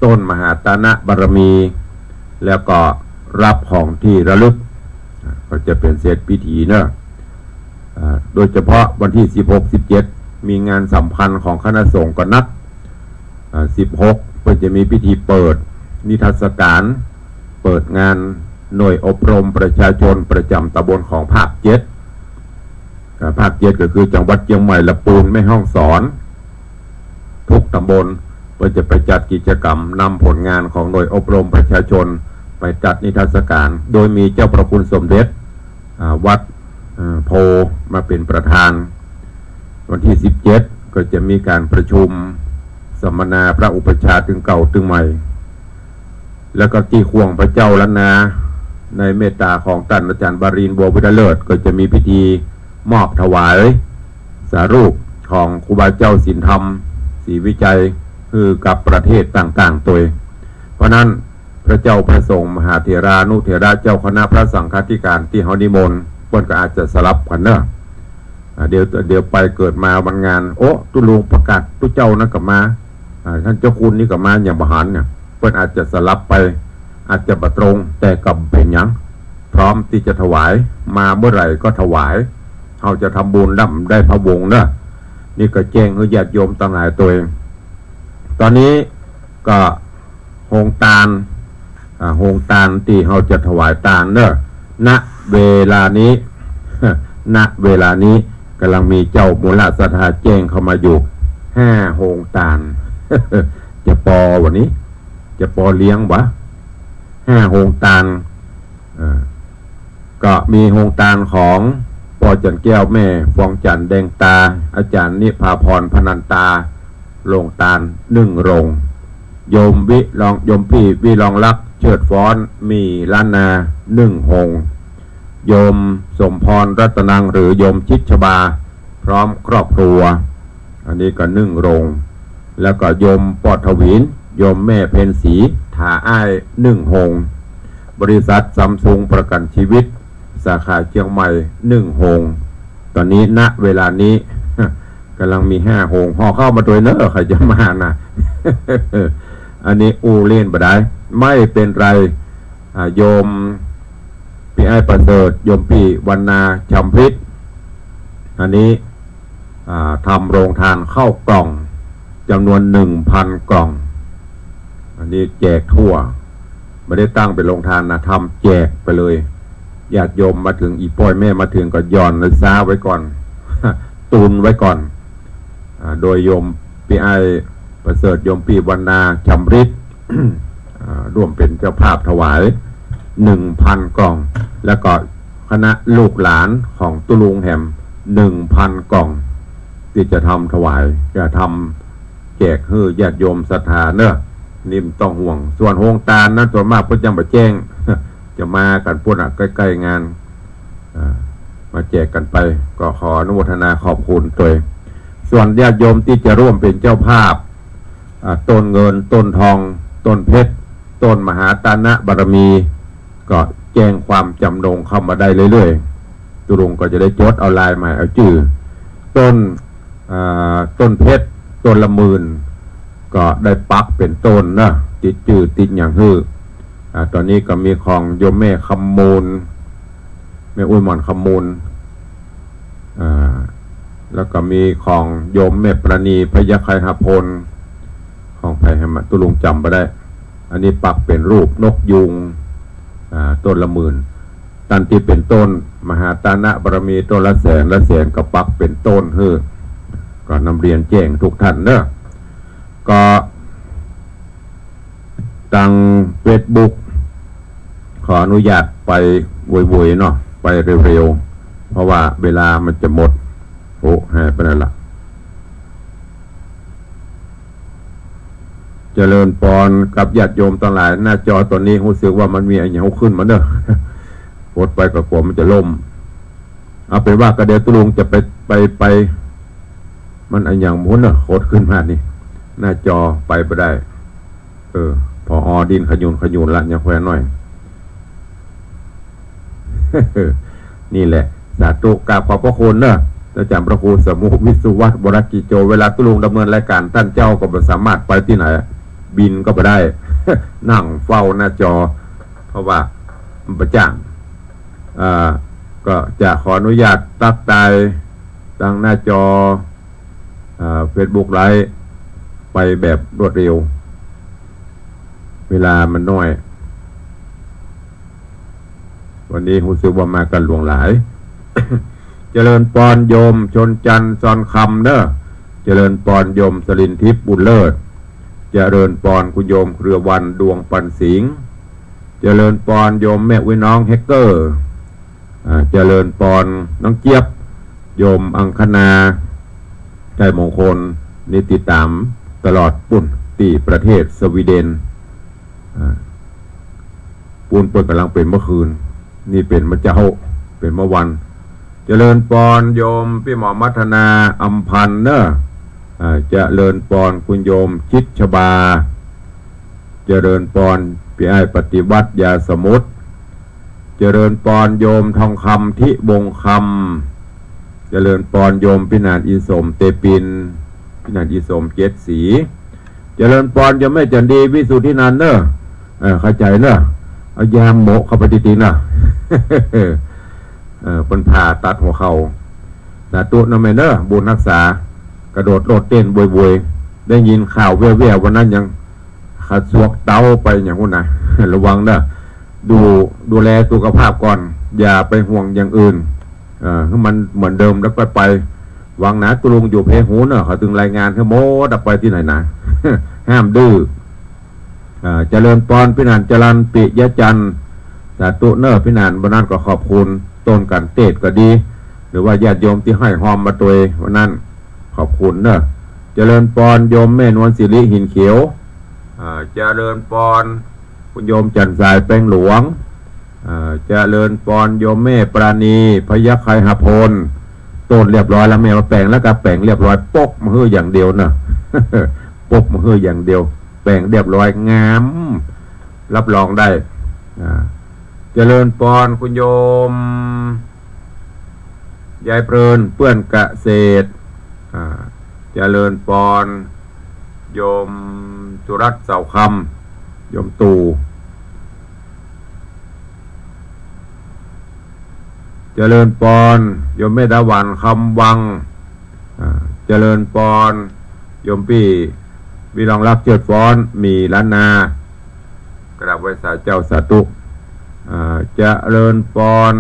ต้นมหาตนะบารมี แล้วก็รับของที่ระลึก อ่า ก็จะเป๋นเสร็จพิธีเนาะ อ่า โดยเฉพาะวันตี้สิบหก สิบเจ็ด มีงานสำคัญของคณะสงฆ์ก็นัก อ่า สิบหก เปิ้นจะมีพิธีเปิดนิทรรศก๋าน เปิดงานหน่วยอบรมประชาชนประจ๋ำตำบลของภาคเจ็ด อ่า ภาคเจ็ดก็คือจังหวัดเจียงใหม่ ละปูน แม่ฮ่องสอน ทุกตำบลเปิ้นจะไปจัดกิจกรรมนำผลงานของหน่วยอบรมประชาชนไปจัดนิทรรศก๋าน โดยมีเจ้าพระคุณสมเด็จ อ่า วัด อ่า โพธิ์มาเป๋นประธาน วันตี้สิบเจ็ด ก็จะมีก๋านประชุมสัมมนาพระอุปัชฌาย์ตึงเก่าตึงใหม่ แล้วก็ตี้ข่วงพระเจ้าล้านนา ในเมตตาของต้านอาจ๋ารย์บารินทร์ บัววิรเลิศ ก็จะมีพิธีมอบถวายสารูปของครูบาเจ้าศีลธรรม ศรีวิชัย หื้อกับประเทศต่างๆ ตวย เพราะนั้นพระเจ้าพระสงฆ์มหาเถรานุเถระเจ้าคณะพระสังฆาธิการตี้เฮานิมนต์ เปิ้นก็อาจจะสลับกั๋นเนาะ อ่า เดี๋ยว เดี๋ยวไปเกิดมาวันงาน โอ้ ตุ๊ลุงประกาศตุ๊เจ้านั้นก็มา อ่า ต้านเจ้าคุณนี่ก็มา อย่างบ่หันเนี่ย เปิ้นอาจจะสลับไป อาจจะบ่ตรง แต่ก็บ่เป๋นหยัง พร้อมตี้จะถวาย มาเมื่อไหร่ก็ถวาย เฮาจะทำบุญร่ำได้พะวงเนาะ นี่ก็แจ้งหื้อญาติโยมตังหลายตวย ต๋อนนี้ก็โฮงตาน อ่า โฮงตานตี้เฮาจะถวายตานเนาะ ณ เวลานี้ ณ เวลานี้ กำลังมีเจ้ามูลศรัทธาแจ้งเข้ามาอยู่ ห้าโฮงตาน จะปอวะนี้ จะปอเลี้ยงวะ ห้าโฮงตาน อ่า ก็มีโฮงตานของป้อจันแก้ว แม่ฟองจันแดงตา อาจ๋ารย์นิพาพรพนันตา โฮงตานนึ่งโฮง โยมวิรอง โยมปี้วิรองลักษณ์เชิดฟ้อน มีล้านนา นึ่งโฮง โยมสมพรรัตนัง หรือโยมชิดชบา พร้อมครอบครัว อันนี้ก็นึ่งโฮง แล้วก็โยมปอดทวีน โยมแม่เพ็ญศรี ถาอ้าย นึ่งโฮง บริษัทซัมซุงประกันชีวิต สาขาเจียงใหม่ นึ่งโฮง ตอนนี้ ณ เวลานี้ กำลังมีห้าโฮง ห่อข้าวมาตวยเน้อ ใครจะมานะ อันนี้อู้เล่นบ่ได้ ไม่เป็นไร อ่า โยมปี้อ้ายประเสริฐ โยมปี้วรรณา ชำริด อันนี้ อ่า ทำโฮงตานข้าวกล่อง จำนวน หนึ่งพัน กล่อง อันนี้แจกทั่ว ไม่ได้ตั้งเป๋นโฮงตานนะ ทำแจกไปเลย ญาติโยมมาเถิง อี่ป้ออี่แม่มาเถิงก็หย่อนในซ้าไว้ก่อน ตุนไว้ก่อน อ่า โดยโยมปี้อ้ายประเสริฐ โยมปี้วรรณา ชำริด อ่า ร่วมเป๋นเจ้าภาพถวาย หนึ่งพัน กล่อง แล้วก็คณะลูกหลานของตุ๊ลุงแหม หนึ่งพัน กล่อง ตี้จะทำถวาย จะทำแจกหื้อญาติโยมศรัทธาเน้อ นี่บ่ต้องห่วง ส่วนโฮงตานนั้นส่วนมากเปิ้นจะบ่แจ้ง จะมากั๋นปู๊นอะ ใก้ๆ งาน อ่า มาแจกกั๋นไป ก็ขออนุโมทนาขอบคุณตวย ส่วนญาติโยมตี้จะร่วมเป๋นเจ้าภาพ อ่า ต้นเงิน ต้นทอง ต้นเพชร ต้นมหาตานะบารมี ก็แจ้งความจำนงเข้ามาได้เรื่อยๆ ตุ๊ลุงก็จะได้จดเอาลายหมายเอาจื้อ ต้น อ่า ต้นเพชร ต้นละหมื่น ก็ได้ปักเป๋นต้นเนาะ ติดจื้อติดหยังหื้อ อ่า ตอนนี้ก็มีของโยมแม่คำมูล แม่อุ้ยหม่อนคำมูล อ่า แล้วก็มีของโยมแม่ประณี พยัคฆไคหพล ของใผหามา ตุ๊ลุงจ๋ำบ่ได้ อันนี้ปักเป๋นรูปนกยูง อ่า ต้นละหมื่น ตันตี้เป๋นต้นมหาตานะบารมี ต้นละแสน ละแสนก็ปักเป๋นต้นหื้อ ก็นำเรียนแจ้งทุกท่านเน้อ ก็ ตางเฟซบุ๊ก ขออนุญาตไปโวยๆ เนาะ ไปเร็วๆ เพราะว่าเวลามันจะหมด โอ้ หายไปแล้วล่ะ เจริญปอนกับญาติโยมตังหลาย หน้าจอตอนนี้ฮู้สึกว่ามันมีอะหยังขึ้นมาเน้อ กดไปก็กั๋วมันจะล่ม เอาเป๋นว่าก็เดี๋ยวตุ๊ลุงจะไป ไป ไป มันอะหยังหมุนเนาะ กดขึ้นมานี่ หน้าจอไปบ่ได้ เออ ผอ.ดิ้นขยุนขยุนละ ยังแควนหน้อย นี่แหละ สาธุ กราบขอบพระคุณเนอะ อาจารย์พระครูสมุวิศวัตร วรกิจโจ เวลาตุ๊ลุงดำเนินรายการ ต้านเจ้าก็บ่สามารถไปตี้ไหน บินก็บ่ได้ นั่งเฝ้าหน้าจอ เพราะว่ามันบ่จ้าง อ่า ก็จะขออนุญาตตั๊กทายตางหน้าจอ อ่า เฟซบุ๊กไลฟ์ ไปแบบรวดเร็ว เวลามันน้อย วันนี้ฮู้สึกว่ามากั๋นหลวงหลาย เจริญปอนโยมชนจันทร์ซอนคำเนอะ เจริญปอนโยมสลินทิพย์บุญเลิศ เจริญปอนคุณโยมเครือวันดวงปันสิงห์ เจริญปอนโยมแม่อุ๊ยน้องแฮกเกอร์ อ่า เจริญปอนน้องเจี๊ยบ โยมอังคณา ชัยมงคล นี่ติดต๋ามตลอดปู๊น ตี้ประเทศสวีเดน อ่า ปู๊นเปิ้นก่ำลังเป๋นเมื่อคืน นี่เป๋นเมื่อเจ๊า เป๋นเมื่อวัน เจริญปอนโยมปี้หมอมัทนาอำพันธ์เนอะ อ่า เจริญปอนคุณโยมชิดชบา เจริญปอนปี้อ้ายปฏิวัติยาสมุทร เจริญปอนโยมทองคำทิวงศ์คำ เจริญปอนโยมปี้หนานอีสมเตปิน ปี้หนานอีสมเจ็ดสี เจริญปอนโยมแม่จันดีวิสุทธินันท์เนอะ เออ เข้าใจ๋เนอะ เอายาโมะเข้าไปตี้ๆ เนอะ เออ เปิ้นผ่าตัดหัวเข่า สาธุนะแม่เนอะ บุญฮักษา กระโดดโลดเต้นโวยๆ ได้ยินข่าวแว่วๆ วันนั้นยัง ขาสวกเต๊าไปอย่างฮู้นะ ระวังเนอะ ดู ดูแลสุขภาพก่อน อย่าไปห่วงอย่างอื่น เอ่อ หื้อมันเหมือนเดิมแล้วก็ไป หวังหนา ตุ๊ลุงอยู่เพหูเน่อ เขาตึงรายงานหื้อหมด ไปตี้ไหนนะ ห้ามดื้อ อ่า เจริญปอน ปี้หนาน จรัญ ปิยะจันทร์ สาธุเน่อ ปี้หนาน วันนั้นก็ขอบคุณ ต้นกันเตศก็ดี หรือว่าญาติโยมตี้ห้อยฮอมมาตวยวันนั้น ขอบคุณเน่อ เจริญปอน โยมแม่นวลสิริ หินเขียว อ่า เจริญปอน คุณโยมจันทร์สาย แปงหลวง อ่า เจริญปอน โยมแม่ปราณี พยัคฆไคหพล โต้นเรียบร้อยแล้ว แม่ว่าแป๋งแล้วก็แป๋งเรียบร้อย ปกมาหื้ออย่างเดียวเน่อ ปกมาหื้ออย่างเดียว แป๋งเรียบร้อย งาม รับรองได้ อ่า เจริญปอน คุณโยม ยายเพลิน เปื้อนเกษตร อ่า เจริญปอน โยมสุรัตน์ เสาคำ โยมตู่ เจริญปอน โยมแม่ดาหวัน คำวัง อ่า เจริญปอน โยมปี้ วิรองรัก เจิดฟ้อน หมีล้านนา กราบไหว้สาเจ้า สาธุ อ่า เจริญปอน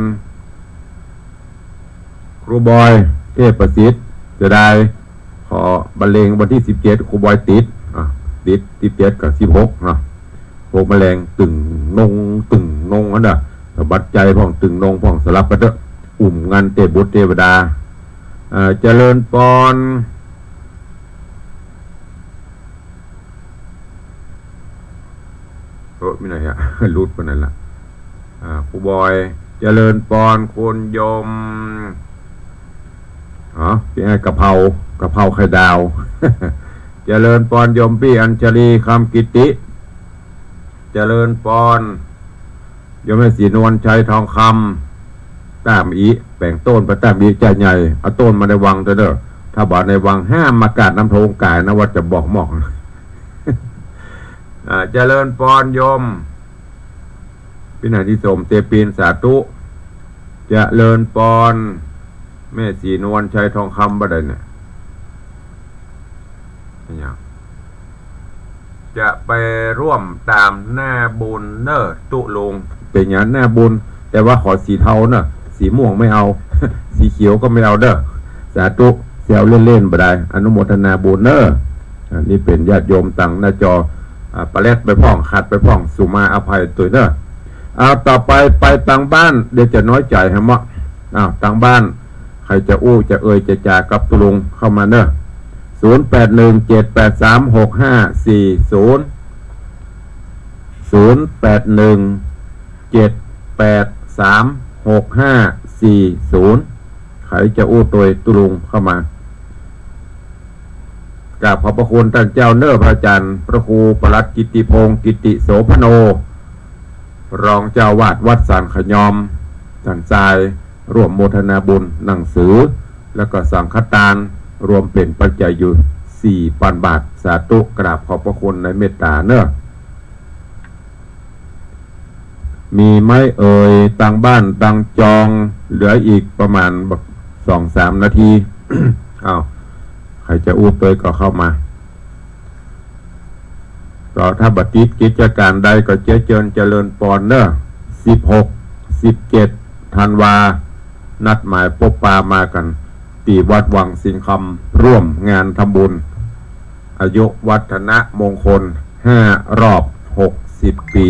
ครูบอย เทพประสิทธิ์ เสียดาย ขอบรรเลงวันตี้สิบเจ็ด ครูบอยติด อ่ะ ติดสิบเจ็ดกับสิบหกเนาะ พวกแมลงตึงนง ตึงนงอันน่ะ สะบัดใจ๋พ่อง ตึงนงพ่อง สลับกั๋นเต๊อะ อุ้มงันเตบุตรเตวดา เอ่อ เจริญปอน เออ มีไหนอะ หลุดไปไหนละ อ่า ครูบอย เจริญปอน คุณโยม อ๋อ ปี้ไอ้กะเพรา กะเพราไข่ดาว เจริญปอน โยมปี้อัญชลี คำกิติ เจริญปอน โยมแม่ศรีนวลชัย ทองคำ ตามอี้ แป๋งโต้นไปตามอี้ จะใหญ่ เอาโต้นมาในวังเต๊อะเน่อ ถ้าบ่ในวังห้ามมากาดน้ำโทงก๋ายนะ ว่าจะบอกหมอก อ่า เจริญปอน โยม ปี้หนาน ที่สม เตปิน สาธุ เจริญปอน แม่ศรีนวลชัย ทองคำ บ่ได้เนี่ย อะหยัง จะไปร่วมต๋ามหน้าบุญเน่อตุ๊ลุง เป๋นหยังหน้าบุญ แต่ว่าขอสีเทาเน่อ สีม่วงไม่เอา สีเขียวก็ไม่เอาเน่อ สาธุ แซวเล่นๆ บ่ได้ อนุโมทนาบุญเน่อ อ่า นี่เป๋นญาติโยมตางหน้าจอ อ่า ปะแล็ดไปพ่อง ขัดไปพ่อง สุมาอภัยตวยเน่อ เอา ต่อไป ไปตางบ้าน เดี๋ยวจะน้อยใจ๋แหมเนาะ อ้าว ตางบ้าน ใผจะอู้ จะเอ่ย จะจ๋ากับตุ๊ลุงเข้ามาเน่อ ศูนย์แปดหนึ่ง เจ็ดแปดสาม หกห้าสี่ศูนย์ ศูนย์แปดหนึ่ง เจ็ดแปดสาม หกห้าสี่ศูนย์ ใผจะอู้ตวยตุ๊ลุงเข้ามา กราบขอบพระคุณต้านเจ้าเน่อ พระอาจ๋ารย์ พระครูปลัดกิตติพงศ์ กิตติโสภโณ รองเจ้าอาวาสวัดสันขยอม ต้านจาย ร่วมโมทนาบุญหนังสือ แล้วก็สังฆตาน รวมเป๋นปัจจัยอยู่สี่ปันบาท สาธุ กราบขอบพระคุณในเมตต๋าเน่อ มีไหมเอ่ย ตางบ้านตางจอง เหลืออีกประมาณบักสองสามนาที อ้าว ใผจะอู้ตวยก็เข้ามา ก็ถ้าบ่ติดกิจก๋านใดก็เจียเจิญเจริญปอนเน่อ สิบหก สิบเจ็ด ธันวา นัดหมายปบปามากั๋น ตี้วัดวังสิงห์คำ ร่วมงานทำบุญ อายุวัฒนมงคล ห้ารอบ หกสิบปี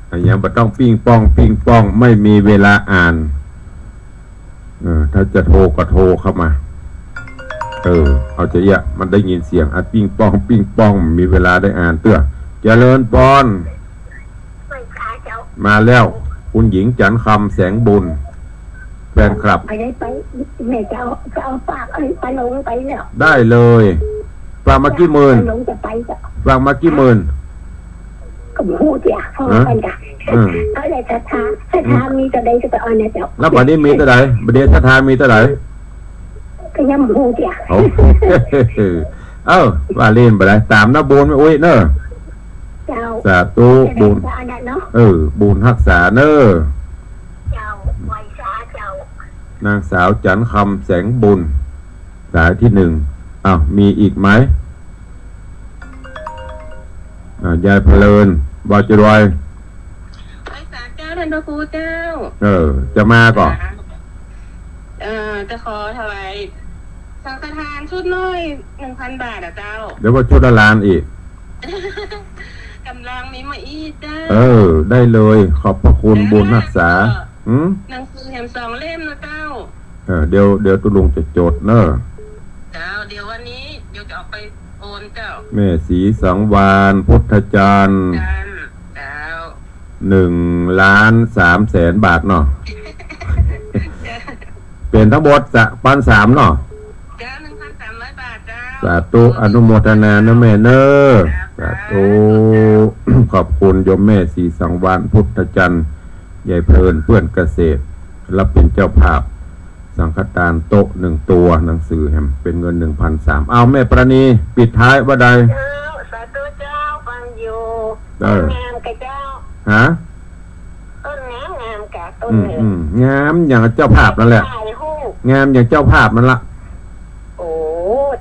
อ่ะ ยังบ่ต้องปิ้งป้อง ปิ้งป้อง ไม่มีเวลาอ่าน เออ ถ้าจะโทรก็โทรเข้ามา เออ เอาจะเยียะ มันได้ยินเสียง อ่ะ ปิ้งป้อง ปิ้งป้อง มีเวลาได้อ่านเตื้อ เจริญปอน มาแล้ว คุณหญิงจันทร์คำ แสงบุญ แฟนคลับ ไปได้ไป แม่จะเอา จะเอาฝาก เอ้ย ปาลงไปแล้ว ได้เลย ฝากมากี่หมื่น ปาลงจะไปจ้ะ ฝากมากี่หมื่น ก็บ่ฮู้เตี้ย เพราะว่า ฮะ เพิ่นก็ อืม เอาแต่ศรัทธา ศรัทธามีเต้าใดก็ไปเอานะเจ้า แล้วบัดนี้มีเต้าใด บัดนี้ศรัทธามีเต้าใด ก็ยังบ่ฮู้เตี้ย โอ้ เอ้า ว่าเล่นไปเลย ต๋ามหน้าบุญแม่อุ๊ยเน่อ เจ้า สาธุ บุญ เจ้า อันนั้นเนาะ เออ บุญฮักษาเน่อ เจ้า ไหว้สาเจ้า นางสาวจันทร์คำ แสงบุญ สายที่หนึ่ง อ้าว มีอีกไหม อ่า ยายเพลิน บ่าจะรวย ไหว้สาเจ้า ต้านพระครูเจ้า เออ จะมาก่อ ค่ะ จะขอถวายสังฆทานชุดน้อยหนึ่งพันบาทอะเจ้า เดี๋ยวว่าชุดละล้านอีก ก๋ำลังมีมาอี้เจ้า เออ ได้เลย ขอบพระคุณ เออ บุญฮักษา ก็ หืม หนังสือแหมสองเล่มนะเจ้า เออ เดี๋ยว เดี๋ยวตุ๊ลุงจะจดเนอะ เจ้า เดี๋ยววันนี้เดี๋ยวจะออกไปโอนเจ้า แม่ศรีสังวาลย์ พุทธจันทร์ จันทร์ เจ้า หนึ่งล้านสามแสนบาทเนาะ เป๋นตังหมดจะ พันสามเนาะ เจ้า หนึ่งพันสามร้อยบาทเจ้า สาธุ อนุโมทนาเนอะแม่เนอะ สาธุ สาธุ ขอบคุณโยมแม่ศรีสังวาลย์ พุทธจันทร์ ยายเพลิน เปื้อนเกษตร รับเป๋นเจ้าภาพ สังฆทานโต๊ะหนึ่งตัว หนังสือแหมเป๋นเงินหนึ่งพันสาม เอาแม่ปราณี ปิดท้ายว่าใด เจ้า สาธุเจ้า ฟังอยู่ เออ งามกะเจ้า ฮะ ต้นงามงามกะ ต้น อืม เนี่ย อืม งามอย่างเจ้าภาพนั่นแหละ ถ่ายรูป งามอย่างเจ้าภาพนั่นละ โอ้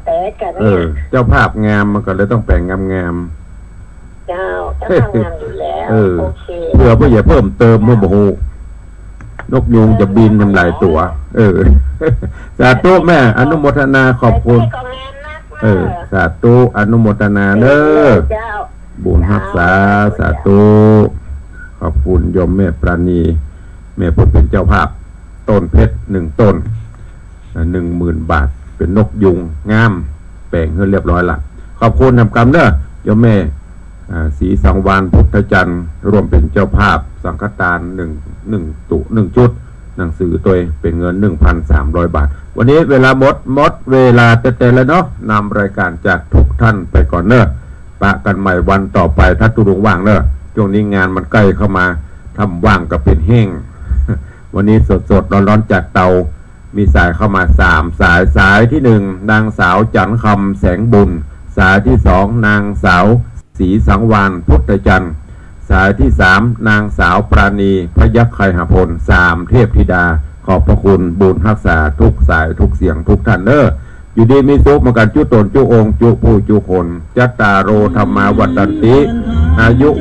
แต่กันเนี่ย เออ เจ้าภาพงามมันก็เลยต้องแป๋งงามๆ เจ้า เจ้าภาพงามอยู่แล้ว เออ โอเค เผื่อผู้ใหญ่เพิ่มเติม เจ้า เมื่อบ่ฮู้ นกยูงจะบินทำลายตั๋ว เออ สาธุแม่ อนุโมทนาขอบคุณ แต่ก็งามนักนะ เออ สาธุ อนุโมทนาเนอะ เจ้า บุญฮักษา เจ้า สาธุ ขอบคุณโยมแม่ปราณี แม่ผู้เป๋นเจ้าภาพ ต้นเพชรหนึ่งต้น อ่า หนึ่งหมื่นบาท เป๋นนกยูงงาม แป๋งหื้อเรียบร้อยละ ขอบคุณนำกำเนอะ โยมแม่ อ่า ศรีสังวาลย์ พุทธจันทร์ ร่วมเป๋นเจ้าภาพ สังฆทานหนึ่ง หนึ่งตุ หนึ่งชุด หนังสือตวย เป๋นเงินหนึ่งพันสามร้อยบาท วันนี้เวลาหมด หมดเวลาแต๊ๆ แล้วเนาะ นำรายการจากทุกท่านไปก่อนเนอะ ปะกั๋นใหม่วันต่อไป ถ้าตุ๊ลุงว่างเนอะ ช่วงนี้งานมันใก้เข้ามา ถ้าบ่ว่างก็เป๋นแห้ง วันนี้สดๆ ร้อนๆ จากเตา มีสายเข้ามาสามสาย สายที่หนึ่ง นางสาวจันทร์คำ แสงบุญ สายที่สอง นางสาวศรีสังวาลย์ พุทธจันทร์ สายที่สาม นางสาวปราณี พยัคฆ์ไคหพล สามเทพธิดา ขอบพระคุณบุญฮักษาทุกสายทุกเสียงทุกท่านเนอะ อยู่ดีมีสุขมากั๋นจุ๊ต๋นจุ๊องค์จุ๊ผู้จุ๊คน จัตตาโร ธัมมา วัฑฒันติ อายุ